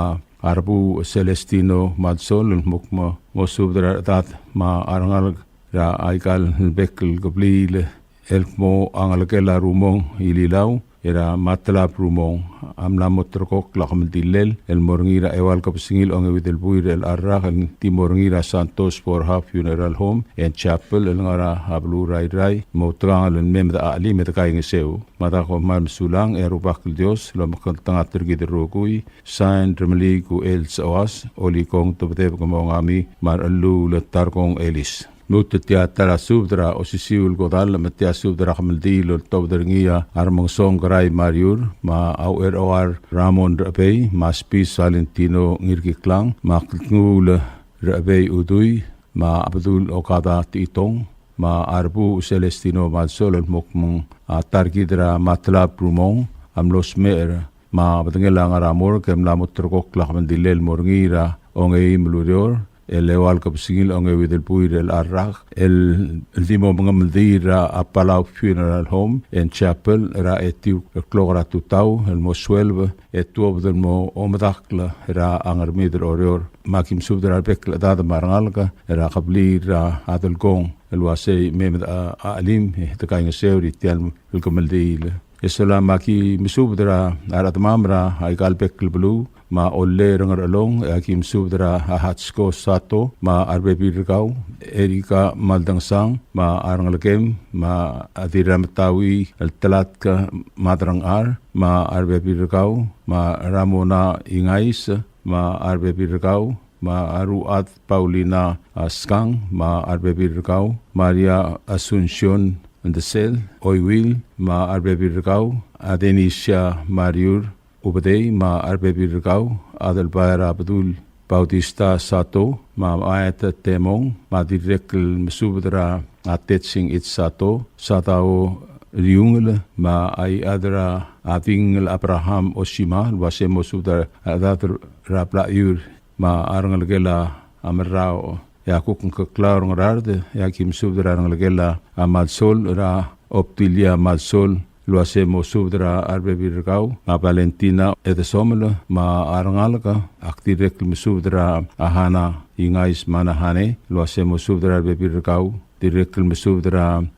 a Rebuuch Celestino Madsol, el mo kmo mo subed er a rechedad me a rengalek er aika el bek el kebliil el kmo a ngelekel a Rumong Ililau, er a Matlab Rumong, a mla mo ulterekokl a kemeldillel el mo er ngii er a eua el kebesengil a ongeuid el buil er chelecha el rak, el di mo er ngii er a Santos Borja Funeral Home and Chapel, el ngar er a beluu er a Irrai, mo outekangel el mei me de chelim e de kaingeseu. Me a da kom kmal mesulang, e a Rubak el Dios lomekngeltengat er kid el rokui. Sain, Remeliik Uchel Sechoas, Olikong Tebedebek Mongami, me a Rechelluul Tarkong Elis. Lmuut e tia ta er a subed er a osisiu el kodall, me tia subed er a kemeldiil el oltobed er ngii a Remengesong Kerai Mariur, me a Ucherchoar Ramon Rechebei, me a Spis Valentino Ngirkiklang, me a Kldnguul Rechebei Udui, me a Bedul Okada Techitong, me a Rebuuch Celestino Madsol, el mo kmo a ta er kid er a Matlab Rumong a mlo smecher, me a bedengel a ngar er a morgue e mla mo ulterekokl a kemeldillel el mo er ngii er a ongeim el ureor, el eua el kebesengil a ongeuid el buil er chelecha el rak, el, el di mo mengemeldiil er a Palau Funeral Home and Chapel er a etiu el klok er a tutau, el mo sueleb e tuobed el mo omedakl er a Ngermid er Oreor. Me a ki mesubed er a rebek el chedad me a rengalek er a kebliil er a Delkong, el uasei mei me de chelim e de kaingeseu er tia el kemeldiil. E sola me a ki mesubed er a rechedemam er aika el bek el beluu, me a Ollei er a Ngerchelong, e a ki mesubed er a Hatsko Sato, me a rebebil er kau, Erika Maldangesang, me a rengelekem, me a Dirrametaui el Telatk Madrangchar, me a rebebil er kau, me a Ramona Ingais, me a rebebil er kau, me a Ruad Paulina, a, Skang, me a rebebil er kau, Maria Asuncion Ndesel Oiwil, me a rebebil er kau, a Denisia Mariur Ubedei, me a rebebil er kau, Adelbai er a Bedul Bautista Sato, me a Maet Temong, me a dirrek el mesubed er a Tetsing It Sato, Sadao Riungel, me a Iechad er a Dingel Abraham Oshima, el uasei mo subed er a rechedad er a Blaiur, me a rengelekel a Merrao e a kuk Ngkeklau er a Ngaraard, e aki mesubed er a rengelekel a Malsol, er a Obdilia Malsol, el uase mo subed er a rebebil er kau, a Valentina Edesomel, me a rengalek. Ak dirrek el mesubed er a Hana Ingais me a Hana Hane, el uase mo subed er a rebebil er kau. Dirrek el mesubed er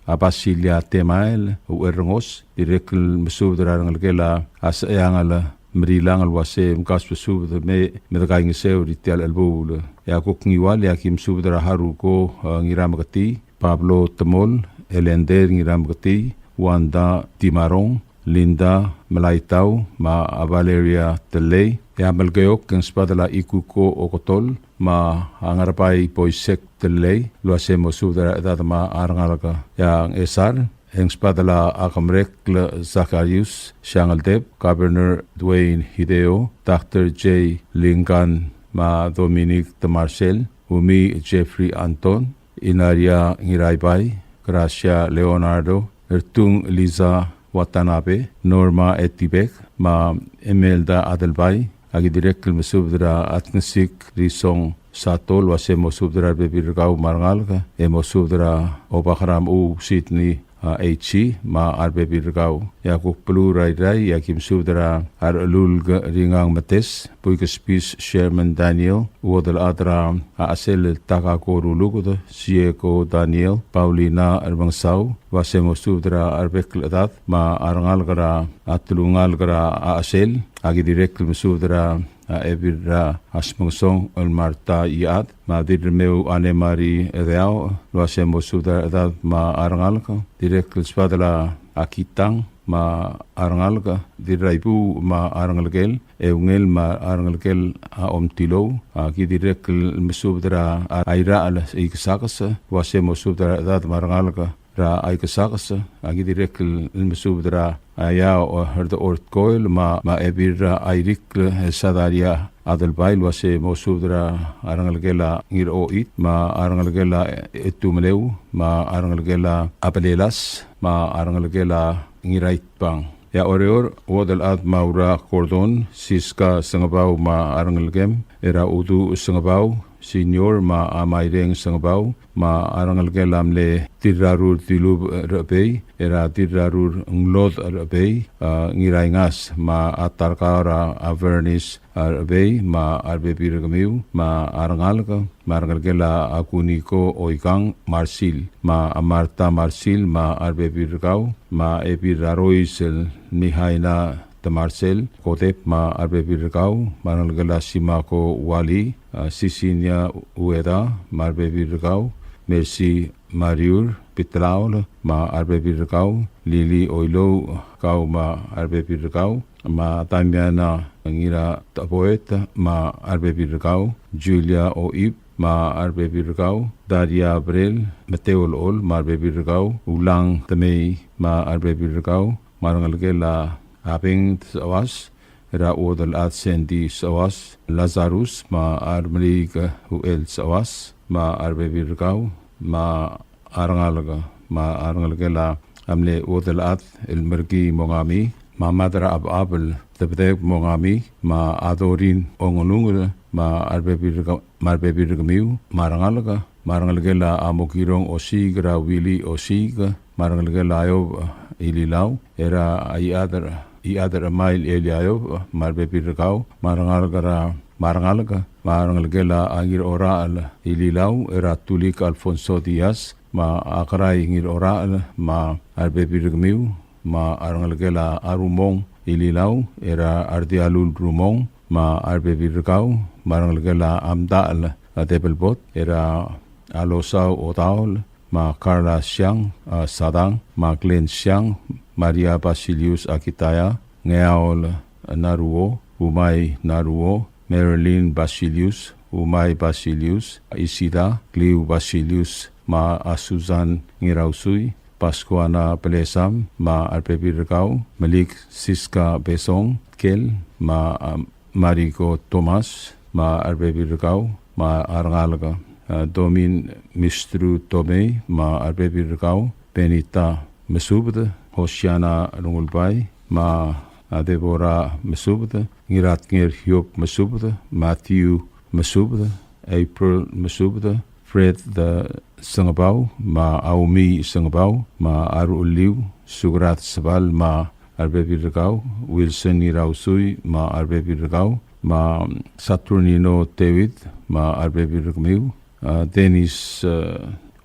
a Basilia Temael, Uerrengos, dirrek el mesubed er a rengelekel a Secheangel Merilang el uase mkasbesubed me, me dekaingeseu er tia el chelebuul. E a kuk Ngiwal, e aki mesubed er a Haruko, eh, Ngirameketii, Pablo Temol, Elender Ngirameketii, Wanda Timarong, Linda Melaitau, me a Valeria Telei. E a Melekeok, e ng sbadel a Ikuko Okotol, me a Ngarbai Boisek Telei, el uase mo subed er a rechedad me a rengalek. E a Ngchesar, e ng sbadel a Kemrekl Zacharias Siangeldeb, Governor Duane Hideo, Doctor Jay Lingan, me a Dominic Temarsel, Umi Jeffrey Anton, Inaria Ngiraibai, Gracia Leonardo, Ertung Liza Watanabe, Norma Etibek, me a Imelda Adelbai. Aki dirrek el mesubed er a Atngesik Risong Sato el uase mo subed er a rebebil er kau me a rengalek, e mo subed er a Obak er a Mechuu Sydney, a, H C, me a rebebil er kau. E a kuk beluu er a Irrai, e aki mesubed er a Rechelulk Ringang Metes, Buikespis Sherman Daniel, Uodelchad er a Chesel Takako Ruluked, Sieko Daniel, Paulina Remengesau, el uase mo subed er a rebek el chedad me a rengalek er a telungalek er a Chesel. Aki dirrek el mesubed er a Ebil er a Smengesong el Marta Iad, me a Dirremeu Anne Marie Edeao, el uase mo subed er a rechedad me a rengalek. Dirrek el sbadel a Kitang me a rengalek, Dirraibuu me a rengelekel, Eungel me a rengelekel a Omtilou. Aki dirrek el mesubed er a Irachel Ikesakes, el uase mo subed er a rechedad me a rengalek er a Ikesakes. Aki dirrek el mesubed er a Iao, eh, Herdechor Tkoel, me a, me a Ebil er a Irikl, eh, Sadaria Adelbai, el uase mo subed er a rengelekel a Ngiroit, me a rengelekel a Etumeleu, me a rengelekel a Abelelas, me a rengelekel a Ngiraitbang. E a Oreor, Uodelchad me a Ura Gordon, Siska Sengebau me a rengelekem, er a Uduch Sengebau Senior me a Maireng Sengebau, me a rengelekel a mle Dirrarur Dilubech Rechebei, er a Dirrarur Nglodech Rechebei, a, Ngiraingas, me a Tarkau er a Vernis, a, Rechebei, me a rebebil er kemiu, me a rengalek, me a rengelekel a Kuniko Oikang Marsil, me a Marta Marsil, me a rebebil er kau, me a Ebil er a Rois el Mihaina Temarsel Kodep, me a rebebil er kau, me a rengelekel a Simako Wali, a, Sisinia Ueda, me a rebebil er kau, Mercy Mariur Pitlaol, me a rebebil er kau, Lili Oilouch, kau me a rebebil er kau, me a Damiana Ngiratechaboet, me a rebebil er kau, Julia Oib, me a rebebil er kau, Daria Brel, Mateo Lechol, me a rebebil er kau, Ulang Temei, me a rebebil er kau, me a rengelekel a Abeng Sechewas, er a Uodelchad Sandy Sechewas, Lazarus, me a Remeliik Uchel Sechewas, me a rebebil er kau, me a rengalek, me a rengelekel a mle Uodelchad el Merkii Mongami, me a Mad er a Chabechab el Debedeb Mongami, me a Dorin Ongelungel, me a rebebil er kau, me a rebebil er kemiu, me a rengalek, me a rengelekel a Mokirong Osiik, er a Willy Osiik, me a rengelekel a Iob Ililau, er a Iechad er, Iechad er a Mail Eliaiob, me a rebebil er kau, me a rengalek er a, me a rengalek, me a rengelekel a Ngirorachel Ililau, er a Tulik Alfonso Diaz, me a Kerai Ngirorachel, me a rebebil er kemiu, me a rengelekel a Rumong Ililau, er a Rdialul Rumong, me a rebebil er kau, me a rengelekel a Mdachel a Debelbot, er a Losau Otaol, me a Carla Siang, a, Sadang, me a Glenn Siang, Maria Basilius Akitaya, Ngeaol Naruo, Umai Naruo, Marilyn Basilius, Umai Basilius, Isida, Kliu Basilius, me a Susan Ngirausui, Pascuana Belesam, me a rebebil er kau, Melik Siska Besong, Kel, me a, Mariko Thomas, me a rebebil er kau, me a rengalek, a, Domin Mistru Tomei, me a rebebil er kau, Benita Mesubed, Hosiana Rengulbai, me a Deborah Mesubed, Ngiratnger Hiob Mesubed, Matthew Mesubed, April Mesubed, Fred the Sengebau, me a Aumi Sengebau, me a Arucheliu Sugrad Sebal, me a rebebil er kau, Wilson Irausui, me a rebebil er kau, me a Saturnino David, me a rebebil er kemiu, a Dennis, e,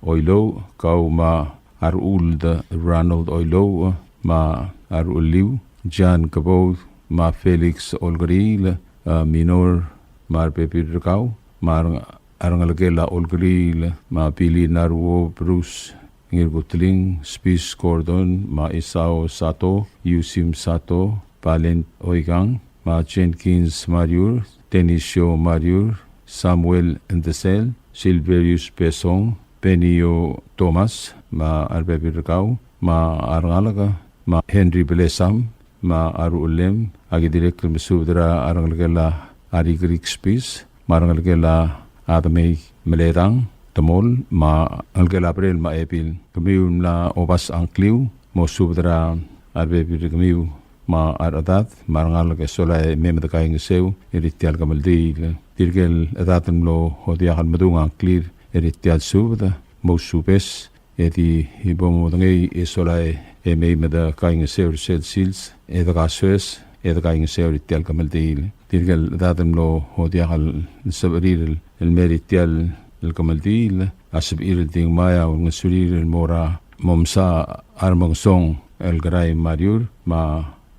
Oilouch, kau me a Aruld Ronald Oilouch, me a Arucheliu John Kebou, me a Felix Olkeriil, a Minor, me a rebebil er kau, me a reng-, a rengelekel a Olkeriil, me a Billy Naruo, Bruce Ngirkutling, Spis Gordon, me a Isao Sato, Yusim Sato, Valent Oikang, me a Jenkins Mariur, Denisio Mariur, Samuel Endesel, Silverius Besong, Benio Thomas, me a rebebil er kau, me a rengalek, me a Henry Belesam, me a Aruchelem, a ki dirrek el mesubed er a rengelekel a Rikrik Spis, me a rengelekel a Admei Meledang Temol, me a rengelekel a Brel me a Ebil. Kemiu el mla obas a ngkliu, mosubed er a rebebil er kemiu, me a rechedad, me a rengalek e sola e mei me dekaingeseu er tia el kemeldiil. Tirke el chedad el mlo diak el medung a ngklir er tia el subed, mousubes, e di bo modengei e sola e mei me dekaingeseu er sel sils, e dekasoes, e dekaingeseu er tia el kemeldiil. Tirke el chedad el mlo diak el sebechir el, el mei er tia el kemeldiil, a sebechir el di ngmai a ulengesurir el mo er a momsa a remengesong el Kerai Mariur, me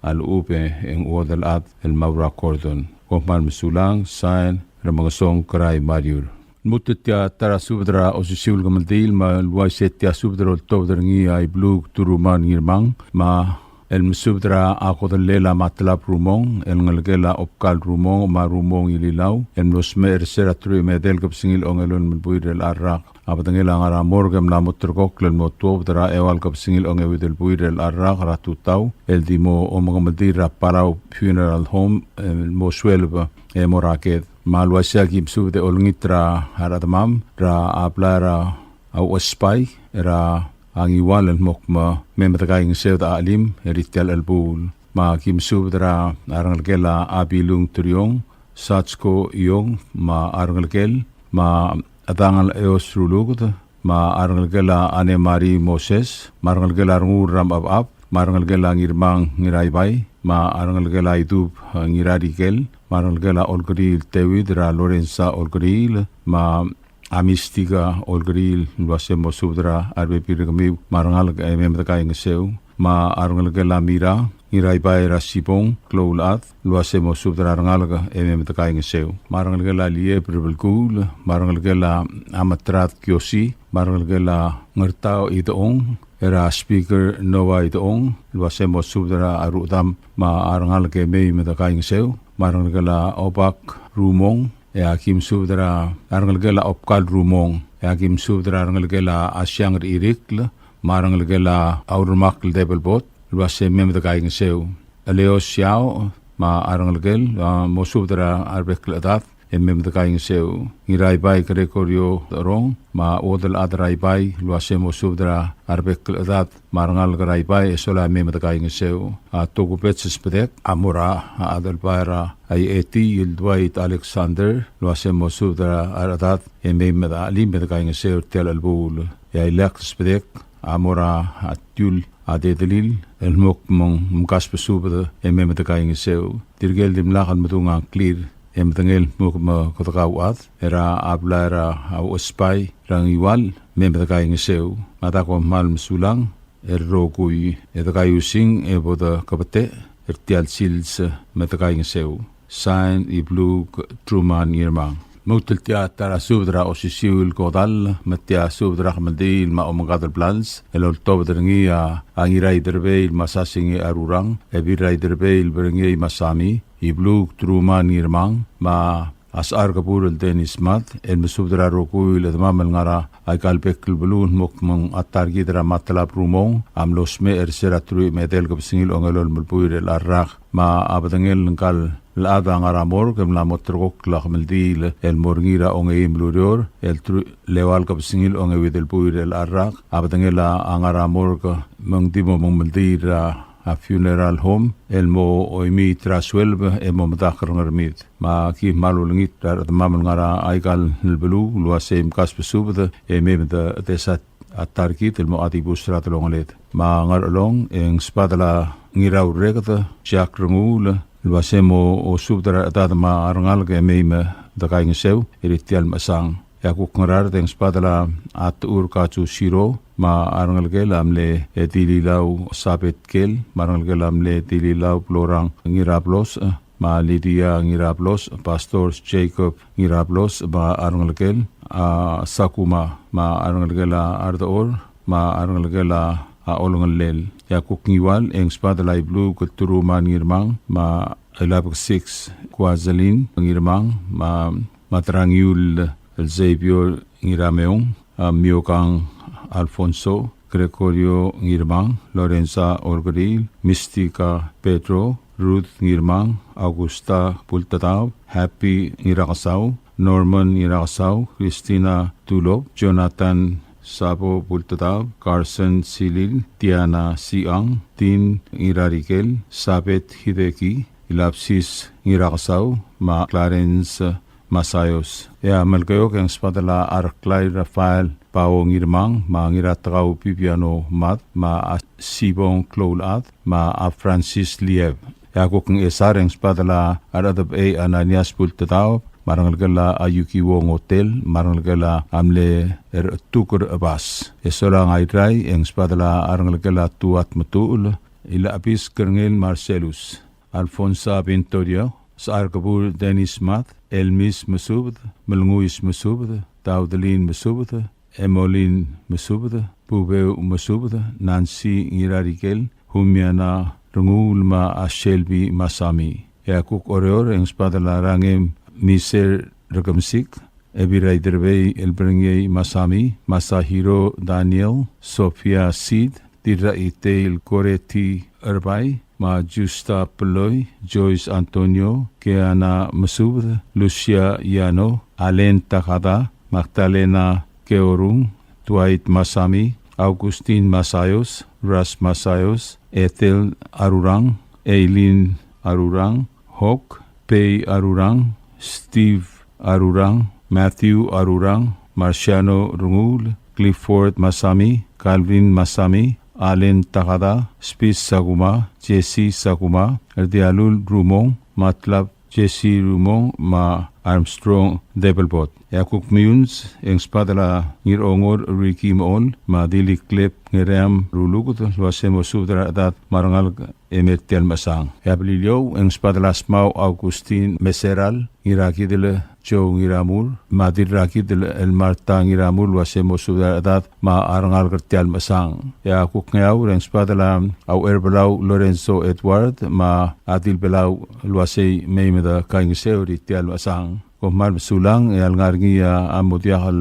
a lechub e ng chuodel chad el Maura Gordon. Kom kmal mesulang, sain, Remengesong Kerai Mariur. Lmuut el tia ta er a subed er a osisiu el kemeldiil, me a le uaisei e tia subed el oltobed er ngii a Ibluk Truman Ngirmang, me a el mesubed er a kodellel a Matlab Rumong, el ngelekel a Obkal Rumong, me a Rumong Ililau, el mlo smecher er se er a teruich me a edei el kebesengil a ongelolem el buil er a rak. A bedengel a ngar er a morgue e mla mo ulterekokl el mo tuobed er a eua el kebesengil a ongeuid el buil er a rak er a tutau, el di mo omengemeldiil er a Palau Funeral Home, el mo sueleb e mo er a ked. Me a le uaisei e aki mesubed e olengit er a rechedemam er a blai er a Uchesbai er a Ngiwal el mo kmo mei me dekaingeseu e de chelim er tia el chelebuul. Me aki mesubed er a rengelekel a Abilung Teriong, Satsko Iong, me a rengelekel, me a Dangel Eos Ruluked, me a rengelekel a Anne Marie Moses, me a rengelekel a Renguul er a Mechebechab, me a rengelekel a Ngirmang Ngiraibai, me a rengelekel a Idub Ngirarikel, me a rengelekel a Olkeriil Teuid er a Lorenza Olkeriil, me a Mistika Olkeriil, el uase mo subed er a rebebil er kemiu me a rengalek e mei me dekaingeseu. Me a rengelekel a Mira Ngiraibai er a Sibong, klou el chad, el uase mo subed er a rengalek e mei me dekaingeseu. Me a rengelekel a Lieb er a Belkuul, me a rengelekel a Metrad Kiosi, me a rengelekel a Ngertau Idechong, er a Speaker Noah Idechong, el uase mo subed er a rudam me a rengalek e mei me dekaingeseu. Me a rengelekel a Obak Rumong, e aki mesubed er a rengelekel a Obkal Rumong, e aki mesubed er a rengelekel a Asiang er Irikl, me a rengelekel a Auremakl Debelbot, el uase mei me dekaingeseu. Eleo Siao, me a rengelekel, a, mo subed er a rebek el chedad e mei me dekaingeseu. Ngiraibai Gregorio Rong, me a chuodel chad er a Ibai, el uase mo subed er a rebek el chedad me a rengalek er a Ibai e sola e mei me dekaingeseu. A tokubets el sbedek a mo er a Adelbai er a Ieti el Dwight Alexander, el uase mo subed er a rechedad e mei me de chelim e dekaingeseu er tia el chelebuul. E a ileakl el sbedek a mo er a Tiul a Dedelil el mo kmo ng mkasbesubed e mei me dekaingeseu. Tirke el dimlak el medung a ngklir e medengei el mo kmo kede kauchad er a blai er a Uchesbai er a Ngiwal, mei me dekaingeseu. Me a da kom kmal mesulang er a rokui e de kaiusing e bo de kebetech er tia el sils me dekaingeseu. Sain, Ibluk Truman Ngirmang. Lmuut el tia ta er a subed er a osisiu el kodall, me tia subed er a kemeldiil me a omengkad el blals, el oltobed er ngii a Ngiraiderbei el Masasing e Arurang, Ebilraiderbei el Berengei Masami, Ibluk Truman Ngirmang, me a Asechar Kebur el Dennis Mad, el mesubed er a rokui el chedemam el ngar er a aika el bek el beluu el mo kmo ng a ta er kid er a Matlab Rumong a mlo smecher er se er a teruich me a edei el kebesengil a ongelolem el buil er a rak. Me a bedengel ngka el chad a ngar er a morgue e mla mo ulterekokl a kemeldiil el mo er ngii er a ongeim el ureor el teruich el eua el kebesengil a ongeuid el buil er a rak. A bedengel a ngar er a morgue me ng di mo mengemeldiil er a a funeral home el mo oimii er a sueleb e mo medakl er a Ngermid. Me aki kmal olengit er a rechedemam el ngar er aika el beluu el uase mkasbesubed e mei me de, de sa a ta er kid el mo dibus er a delongeled. Me a Ngerchelong e ng sbadel a Ngiraurreked Jack Renguul el uase mo osubed er a rechedad me a rengalek e mei me de kaingeseu er tia el mechesang. E a kuk Ngaraard e ng sbadel a Techur Katsusiro me a rengelekel a mle Dililau Sabet Kel me a rengelekel a mle Dililau Blorang Ngirablos me a Lydia Ngirablos, Pastor Jacob Ngirablos me a rengelekel a Sakuma me a rengelekel a Ardechor me a rengelekel a Olengellel. E a kuk Ngiwal e ng sbadel a Ibluuk Teruman Ngirmang me a Ilabek Six Kuazelin Ngirmang me a Madrangiul el Xavier Ngirameong, a Miokang Alfonso, Gregorio Ngirmang, Lorenza Olkeriil, Mistika Pedro, Ruth Ngirmang, Augusta Bultedaob, Happy Ngirakesau, Norman Ngirakesau, Christina Tulop, Jonathan Sabo Bultedaob, Carson Silil, Diana Siang, Dean Ngirarikel, Sabet Hideki, Ilapsis Ngirakesau, me a Clarence Masayos. E a Melekeok e ng sbadel a Reklai Rafael Pao Ngirmang, me a Ngiratekau Bibiano Mad, me a Sibong Kloulchad, me a Francis Lieb. E a kuk Ngchesar e ng sbadel a Rechedebechei Ananias Bultedaob, me a rengelekel a Yukiwo Ngotel, me a rengelekel a mle Rechetuker Chebas. E solang a Irrai e ng sbadel a rengelekel a Tuat Metuchel, Ilechebis Kerngel Marcellus, Alfonsa Vintorio, Sechar Kebur Dennis Mad, Elmis Mesubed, Melenguis Mesubed, Daudelin Mesubed, Emolin Mesubed, Bubeu Mesubed, Nancy Ngirarikel, Humiana Renguul me a Shelby Masami. E a kuk Oreor e ng sbadel a Rangem Miser Rekemesik, Ebirai Derbei Elberengei Masami, Masahiro Daniel, Sofia Sid, Dirraitei el Koreti Erbai, me a Justa Peloi, Joyce Antonio, Keana Mesubed, Lucia Yano, Alen Takada, Magdalena Keorung, Dwight Masami, Augustin Masayos, Ras Masayos, Ethel Arurang, Eileen Arurang, Hawk, Pei Arurang, Steve Arurang, Matthew Arurang, Marciano Rungul, Clifford Masami, Calvin Masami, Allen Takada, Spis Sakuma, Jesse Sakuma, Erdialul Rumong, Matlab Jesse Rumong, me a Armstrong Debelbot. E a kuk Meyuns, e ng sbadel a Ngirongor Ricky Mool, me a Dili Klep Ngeream Ruluked, el uase mo subed er a rechedad me a rengalek e mei er tia el mechesang. E a Beliliou, e ng sbadel a Smau Augustin Meseral, Ngirakidel Joe Ngiramur, me a Dirrakidel el Marta Ngiramur, el uase mo subed er a rechedad me a rengalek er tia el mechesang. E a kuk Ngeaur, e ng sbadel a Aucherbelau Lorenzo Edward, me a Dilbelau el uase mei me de kaingeseu er tia el mechesang. Kom kmal mesulang, e a lengar er ngii a mo diak el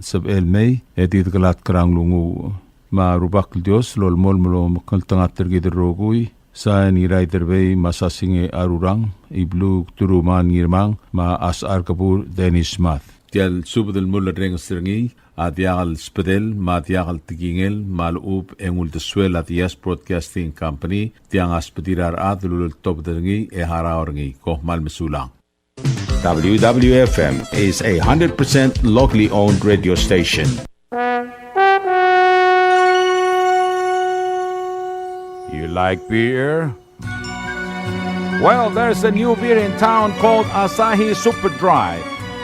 sebechel mei, e di dekelatk er a nglunguuch. Me a Rubak el Dios a lolemolem el omekngeltengat er kid el rokui, Sain Ngiraiderbei me a Sasingei Arurang, Ibluuk Turuman Ngirmang, me a Sechar Kebur Dennis Mad. Tia el subed el mulerrenges er ngii a diak el sbedel me a diak el tekingel me a lechub e ng uldesuel a Diaz Broadcasting Company, tiang a sbedir a rechad el uleltobed er ngii e harau er ngii. Kom kmal mesulang. W W F M is a hundred percent locally owned radio station. You like beer? Well, there's a new beer in town called Asahi Super Dry.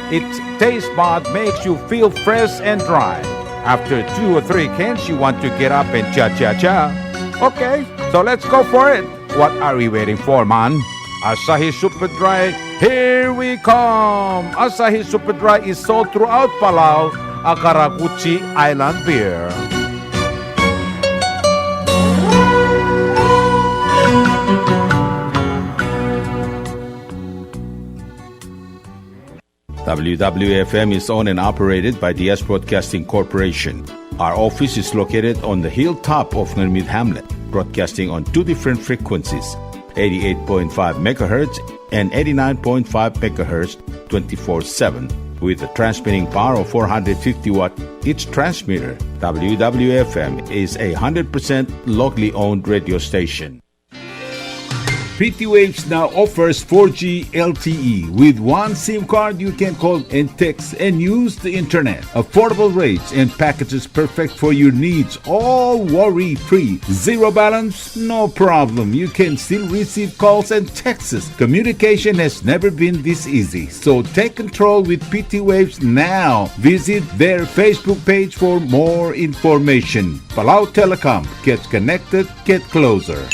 Its taste bud makes you feel fresh and dry. After two or three cans, you want to get up and cha-cha-cha. Okay, so let's go for it. What are we waiting for, man? Asahi Super Dry, here we come! Asahi Super Dry is sold throughout Palau, a karakuchi island beer. W W F M is owned and operated by Diaz Broadcasting Corporation. Our office is located on the hilltop of Ngermid Hamlet, broadcasting on two different frequencies, eighty-eight point five megahertz and eighty-nine point five megahertz, twenty-four seven, with a transmitting power of four hundred fifty watt each transmitter. W W F M is a hundred percent locally owned radio station. P T Waves now offers four G L T E. With one SIM card, you can call and text and use the internet. Affordable rates and packages perfect for your needs, all worry-free. Zero balance? No problem. You can still receive calls and texts. Communication has never been this easy. So take control with P T Waves now. Visit their Facebook page for more information. Palau Telecom. Get connected, get closer.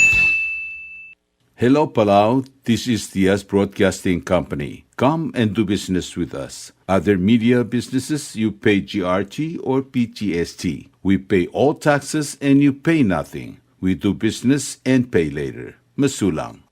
Hello, Palau. This is Diaz Broadcasting Company. Come and do business with us. Other media businesses, you pay G R T or P G S T. We pay all taxes and you pay nothing. We do business and pay later. Mesulang.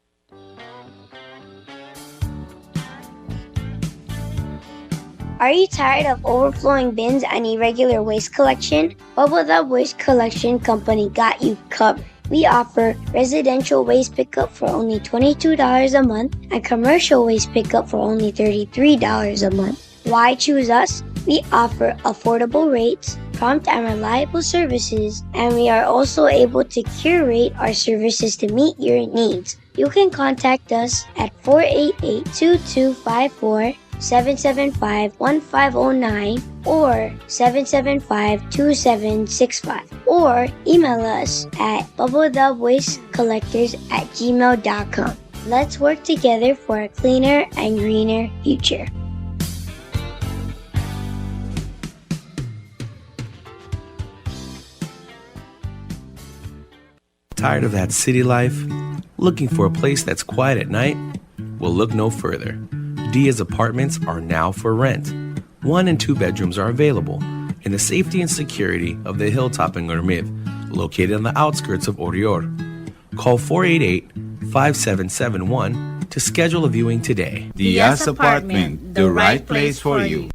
Are you tired of overflowing bins and irregular waste collection? Bubble Dub Waste Collection Company got you covered. We offer residential waste pickup for only twenty-two dollars a month and commercial waste pickup for only thirty-three dollars a month. Why choose us? We offer affordable rates, prompt and reliable services, and we are also able to curate our services to meet your needs. You can contact us at four eight eight, two two five four, seven seven five, one five oh nine or seven seven five, two seven six five, or email us at bubble dub waste collectors at gmail dot com. Let's work together for a cleaner and greener future. Tired of that city life? Looking for a place that's quiet at night? Well, look no further. Diaz Apartments are now for rent. One and two bedrooms are available in the safety and security of the hilltop in Ngermid, located on the outskirts of Oreor. Call four eight eight, five seven seven one to schedule a viewing today. Diaz Apartment, the right place for you.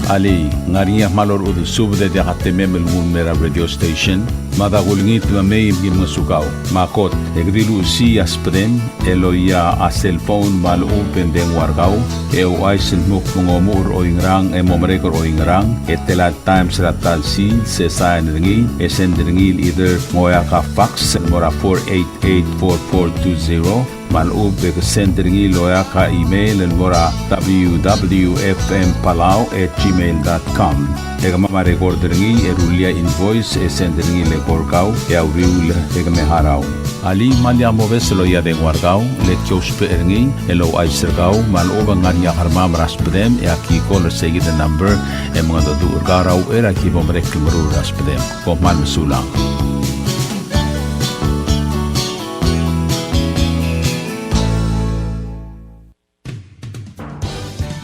Alii, ng ngar er ngii a kmal orechudel subed e diak a temem el nguu el mei er a radio station? Mada kulengit me mei me ki ngosukau. Me a kot, e ke di luchesii a subedem el oia a cell phone me a lechub e ng dengua er kau, e ouchais el dmu kmo ng omuchel er oingerang e mo merek er oingerang, e tela el times er a ta el sils, e sain er ngii, e send er ngii el either ng oeak a fax el mo er a four eight eight four four two zero, me a lechub e ke send er ngii el oeak a email el mo er a W W F M Palau at gmail dot com. E kemam a record er ngii e rullii a invoice e send er ngii el eko er kau e a uriul e ke me harau. Alii, me lak mobes el loia a dengua er kau, le ki ousbech er ngii el ouchais er kau me a lechub e ng ngar er ngii a kermam er a subedem e aki call er seikid el number e mengedecheduch er kau er a uchei er a ki bo merek el meruul er a subedem. Kom kmal mesulang.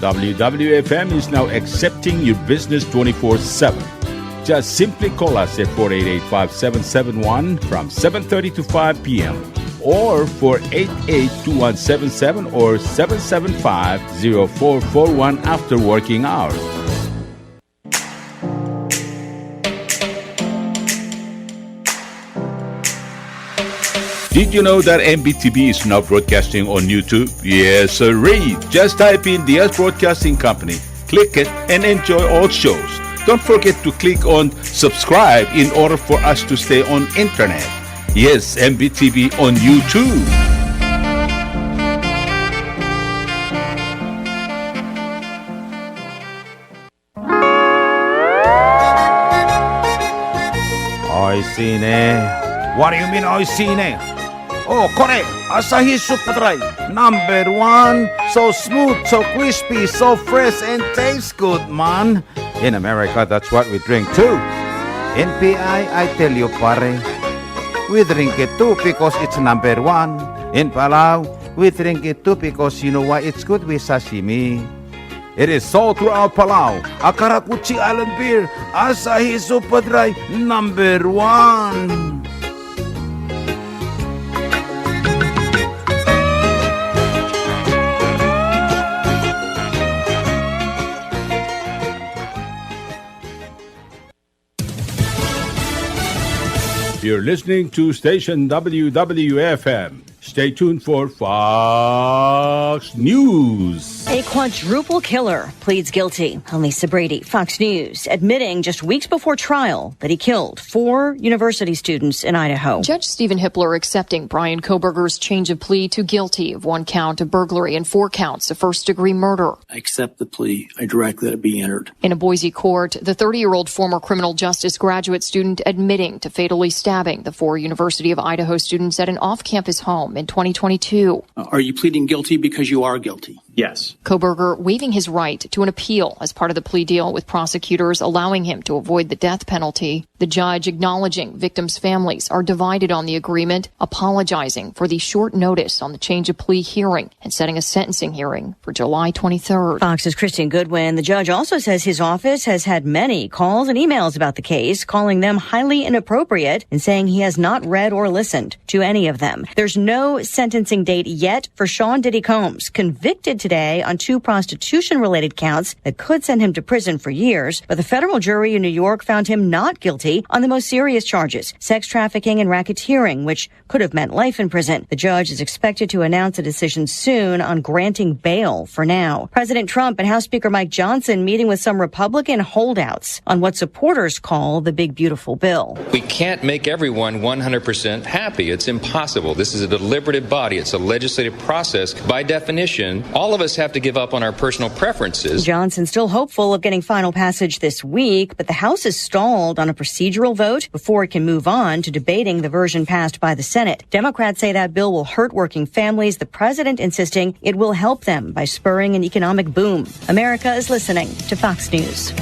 W W F M is now accepting your business twenty-four seven. Just simply call us at four eight eight, five seven seven one from seven thirty to five p m or four eight eight, two one seven seven or seven seven five, zero four four one after working hours. Did you know that M B T V is now broadcasting on YouTube? Yes, sirree. Just type in Diaz Broadcasting Company, click it, and enjoy all shows. Don't forget to click on subscribe in order for us to stay on internet. Yes, M B T V on YouTube. Oishii ne. What do you mean, oishii ne? Oh, kore, Asahi Super Dry, number one. So smooth, so crispy, so fresh, and tastes good, man. In America, that's what we drink too. In P I, I tell you, pare, we drink it too because it's number one. In Palau, we drink it too because you know why? It's good with sashimi. It is sold throughout Palau. A karakuchi island beer, Asahi Super Dry, number one. You're listening to station W W F M, Stay tuned for Fox News. A quadruple killer pleads guilty. I'm Lisa Brady, Fox News, admitting just weeks before trial that he killed four university students in Idaho. Judge Stephen Hippler accepting Bryan Kohberger's change of plea to guilty of one count of burglary and four counts of first-degree murder. I accept the plea. I direct that it be entered. In a Boise court, the thirty-year-old former criminal justice graduate student admitting to fatally stabbing the four University of Idaho students at an off-campus home in twenty twenty-two. Uh, are you pleading guilty because you are guilty? Yes. Kohberger waiving his right to an appeal as part of the plea deal, with prosecutors allowing him to avoid the death penalty. The judge acknowledging victims' families are divided on the agreement, apologizing for the short notice on the change of plea hearing and setting a sentencing hearing for July twenty-third. Fox's Christian Goodwin. The judge also says his office has had many calls and emails about the case, calling them highly inappropriate and saying he has not read or listened to any of them. There's no sentencing date yet for Sean Diddy Combs, convicted today on two prostitution-related counts that could send him to prison for years, but the federal jury in New York found him not guilty on the most serious charges, sex trafficking and racketeering, which could have meant life in prison. The judge is expected to announce a decision soon on granting bail for now. President Trump and House Speaker Mike Johnson meeting with some Republican holdouts on what supporters call the big, beautiful bill. We can't make everyone one hundred percent happy. It's impossible. This is a deliberative body. It's a legislative process. By definition, all of us have to give up on our personal preferences. Johnson still hopeful of getting final passage this week, but the House is stalled on a procedural vote before it can move on to debating the version passed by the Senate. Democrats say that bill will hurt working families, the president insisting it will help them by spurring an economic boom. America is listening to Fox News.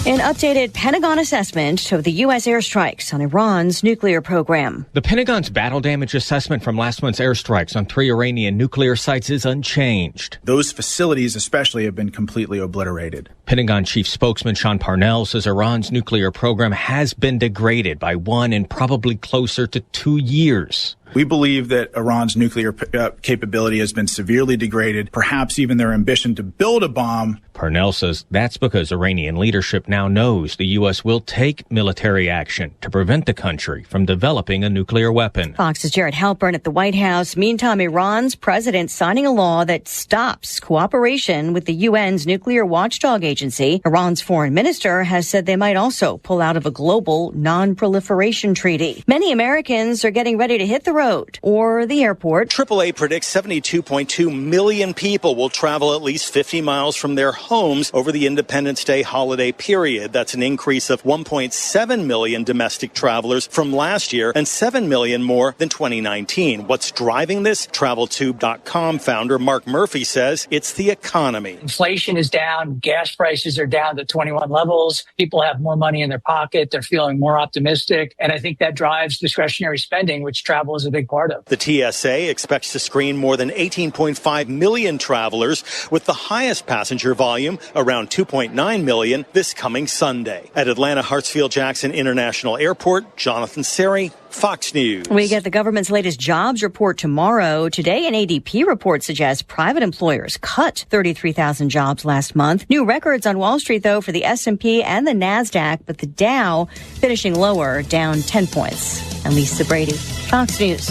An updated Pentagon assessment of the U S airstrikes on Iran's nuclear program. The Pentagon's battle damage assessment from last month's airstrikes on three Iranian nuclear sites is unchanged. Those facilities especially have been completely obliterated. Pentagon chief spokesman Sean Parnell says Iran's nuclear program has been degraded by one and probably closer to two years. We believe that Iran's nuclear, uh, capability has been severely degraded, perhaps even their ambition to build a bomb. Parnell says that's because Iranian leadership now knows the U S will take military action to prevent the country from developing a nuclear weapon. Fox's Jared Halpern at the White House. Meantime, Iran's president signing a law that stops cooperation with the U N's nuclear watchdog agency. Iran's foreign minister has said they might also pull out of a global non-proliferation treaty. Many Americans are getting ready to hit the road or the airport. Triple A predicts seventy-two point two million people will travel at least fifty miles from their homes over the Independence Day holiday period. That's an increase of one point seven million domestic travelers from last year and seven million more than twenty nineteen. What's driving this? Travel Tube dot com founder Mark Murphy says it's the economy. Inflation is down, gas prices are down to twenty-one levels. People have more money in their pocket. They're feeling more optimistic. And I think that drives discretionary spending, which travel is a big part of. The T S A expects to screen more than eighteen point five million travelers, with the highest passenger volume, around two point nine million, this coming Sunday. At Atlanta Hartsfield Jackson International Airport, Jonathan Seri, Fox News. We get the government's latest jobs report tomorrow. Today, an A D P report suggests private employers cut thirty-three thousand jobs last month. New records on Wall Street, though, for the S and P and the Nasdaq, but the Dow finishing lower, down ten points. I'm Lisa Brady, Fox News.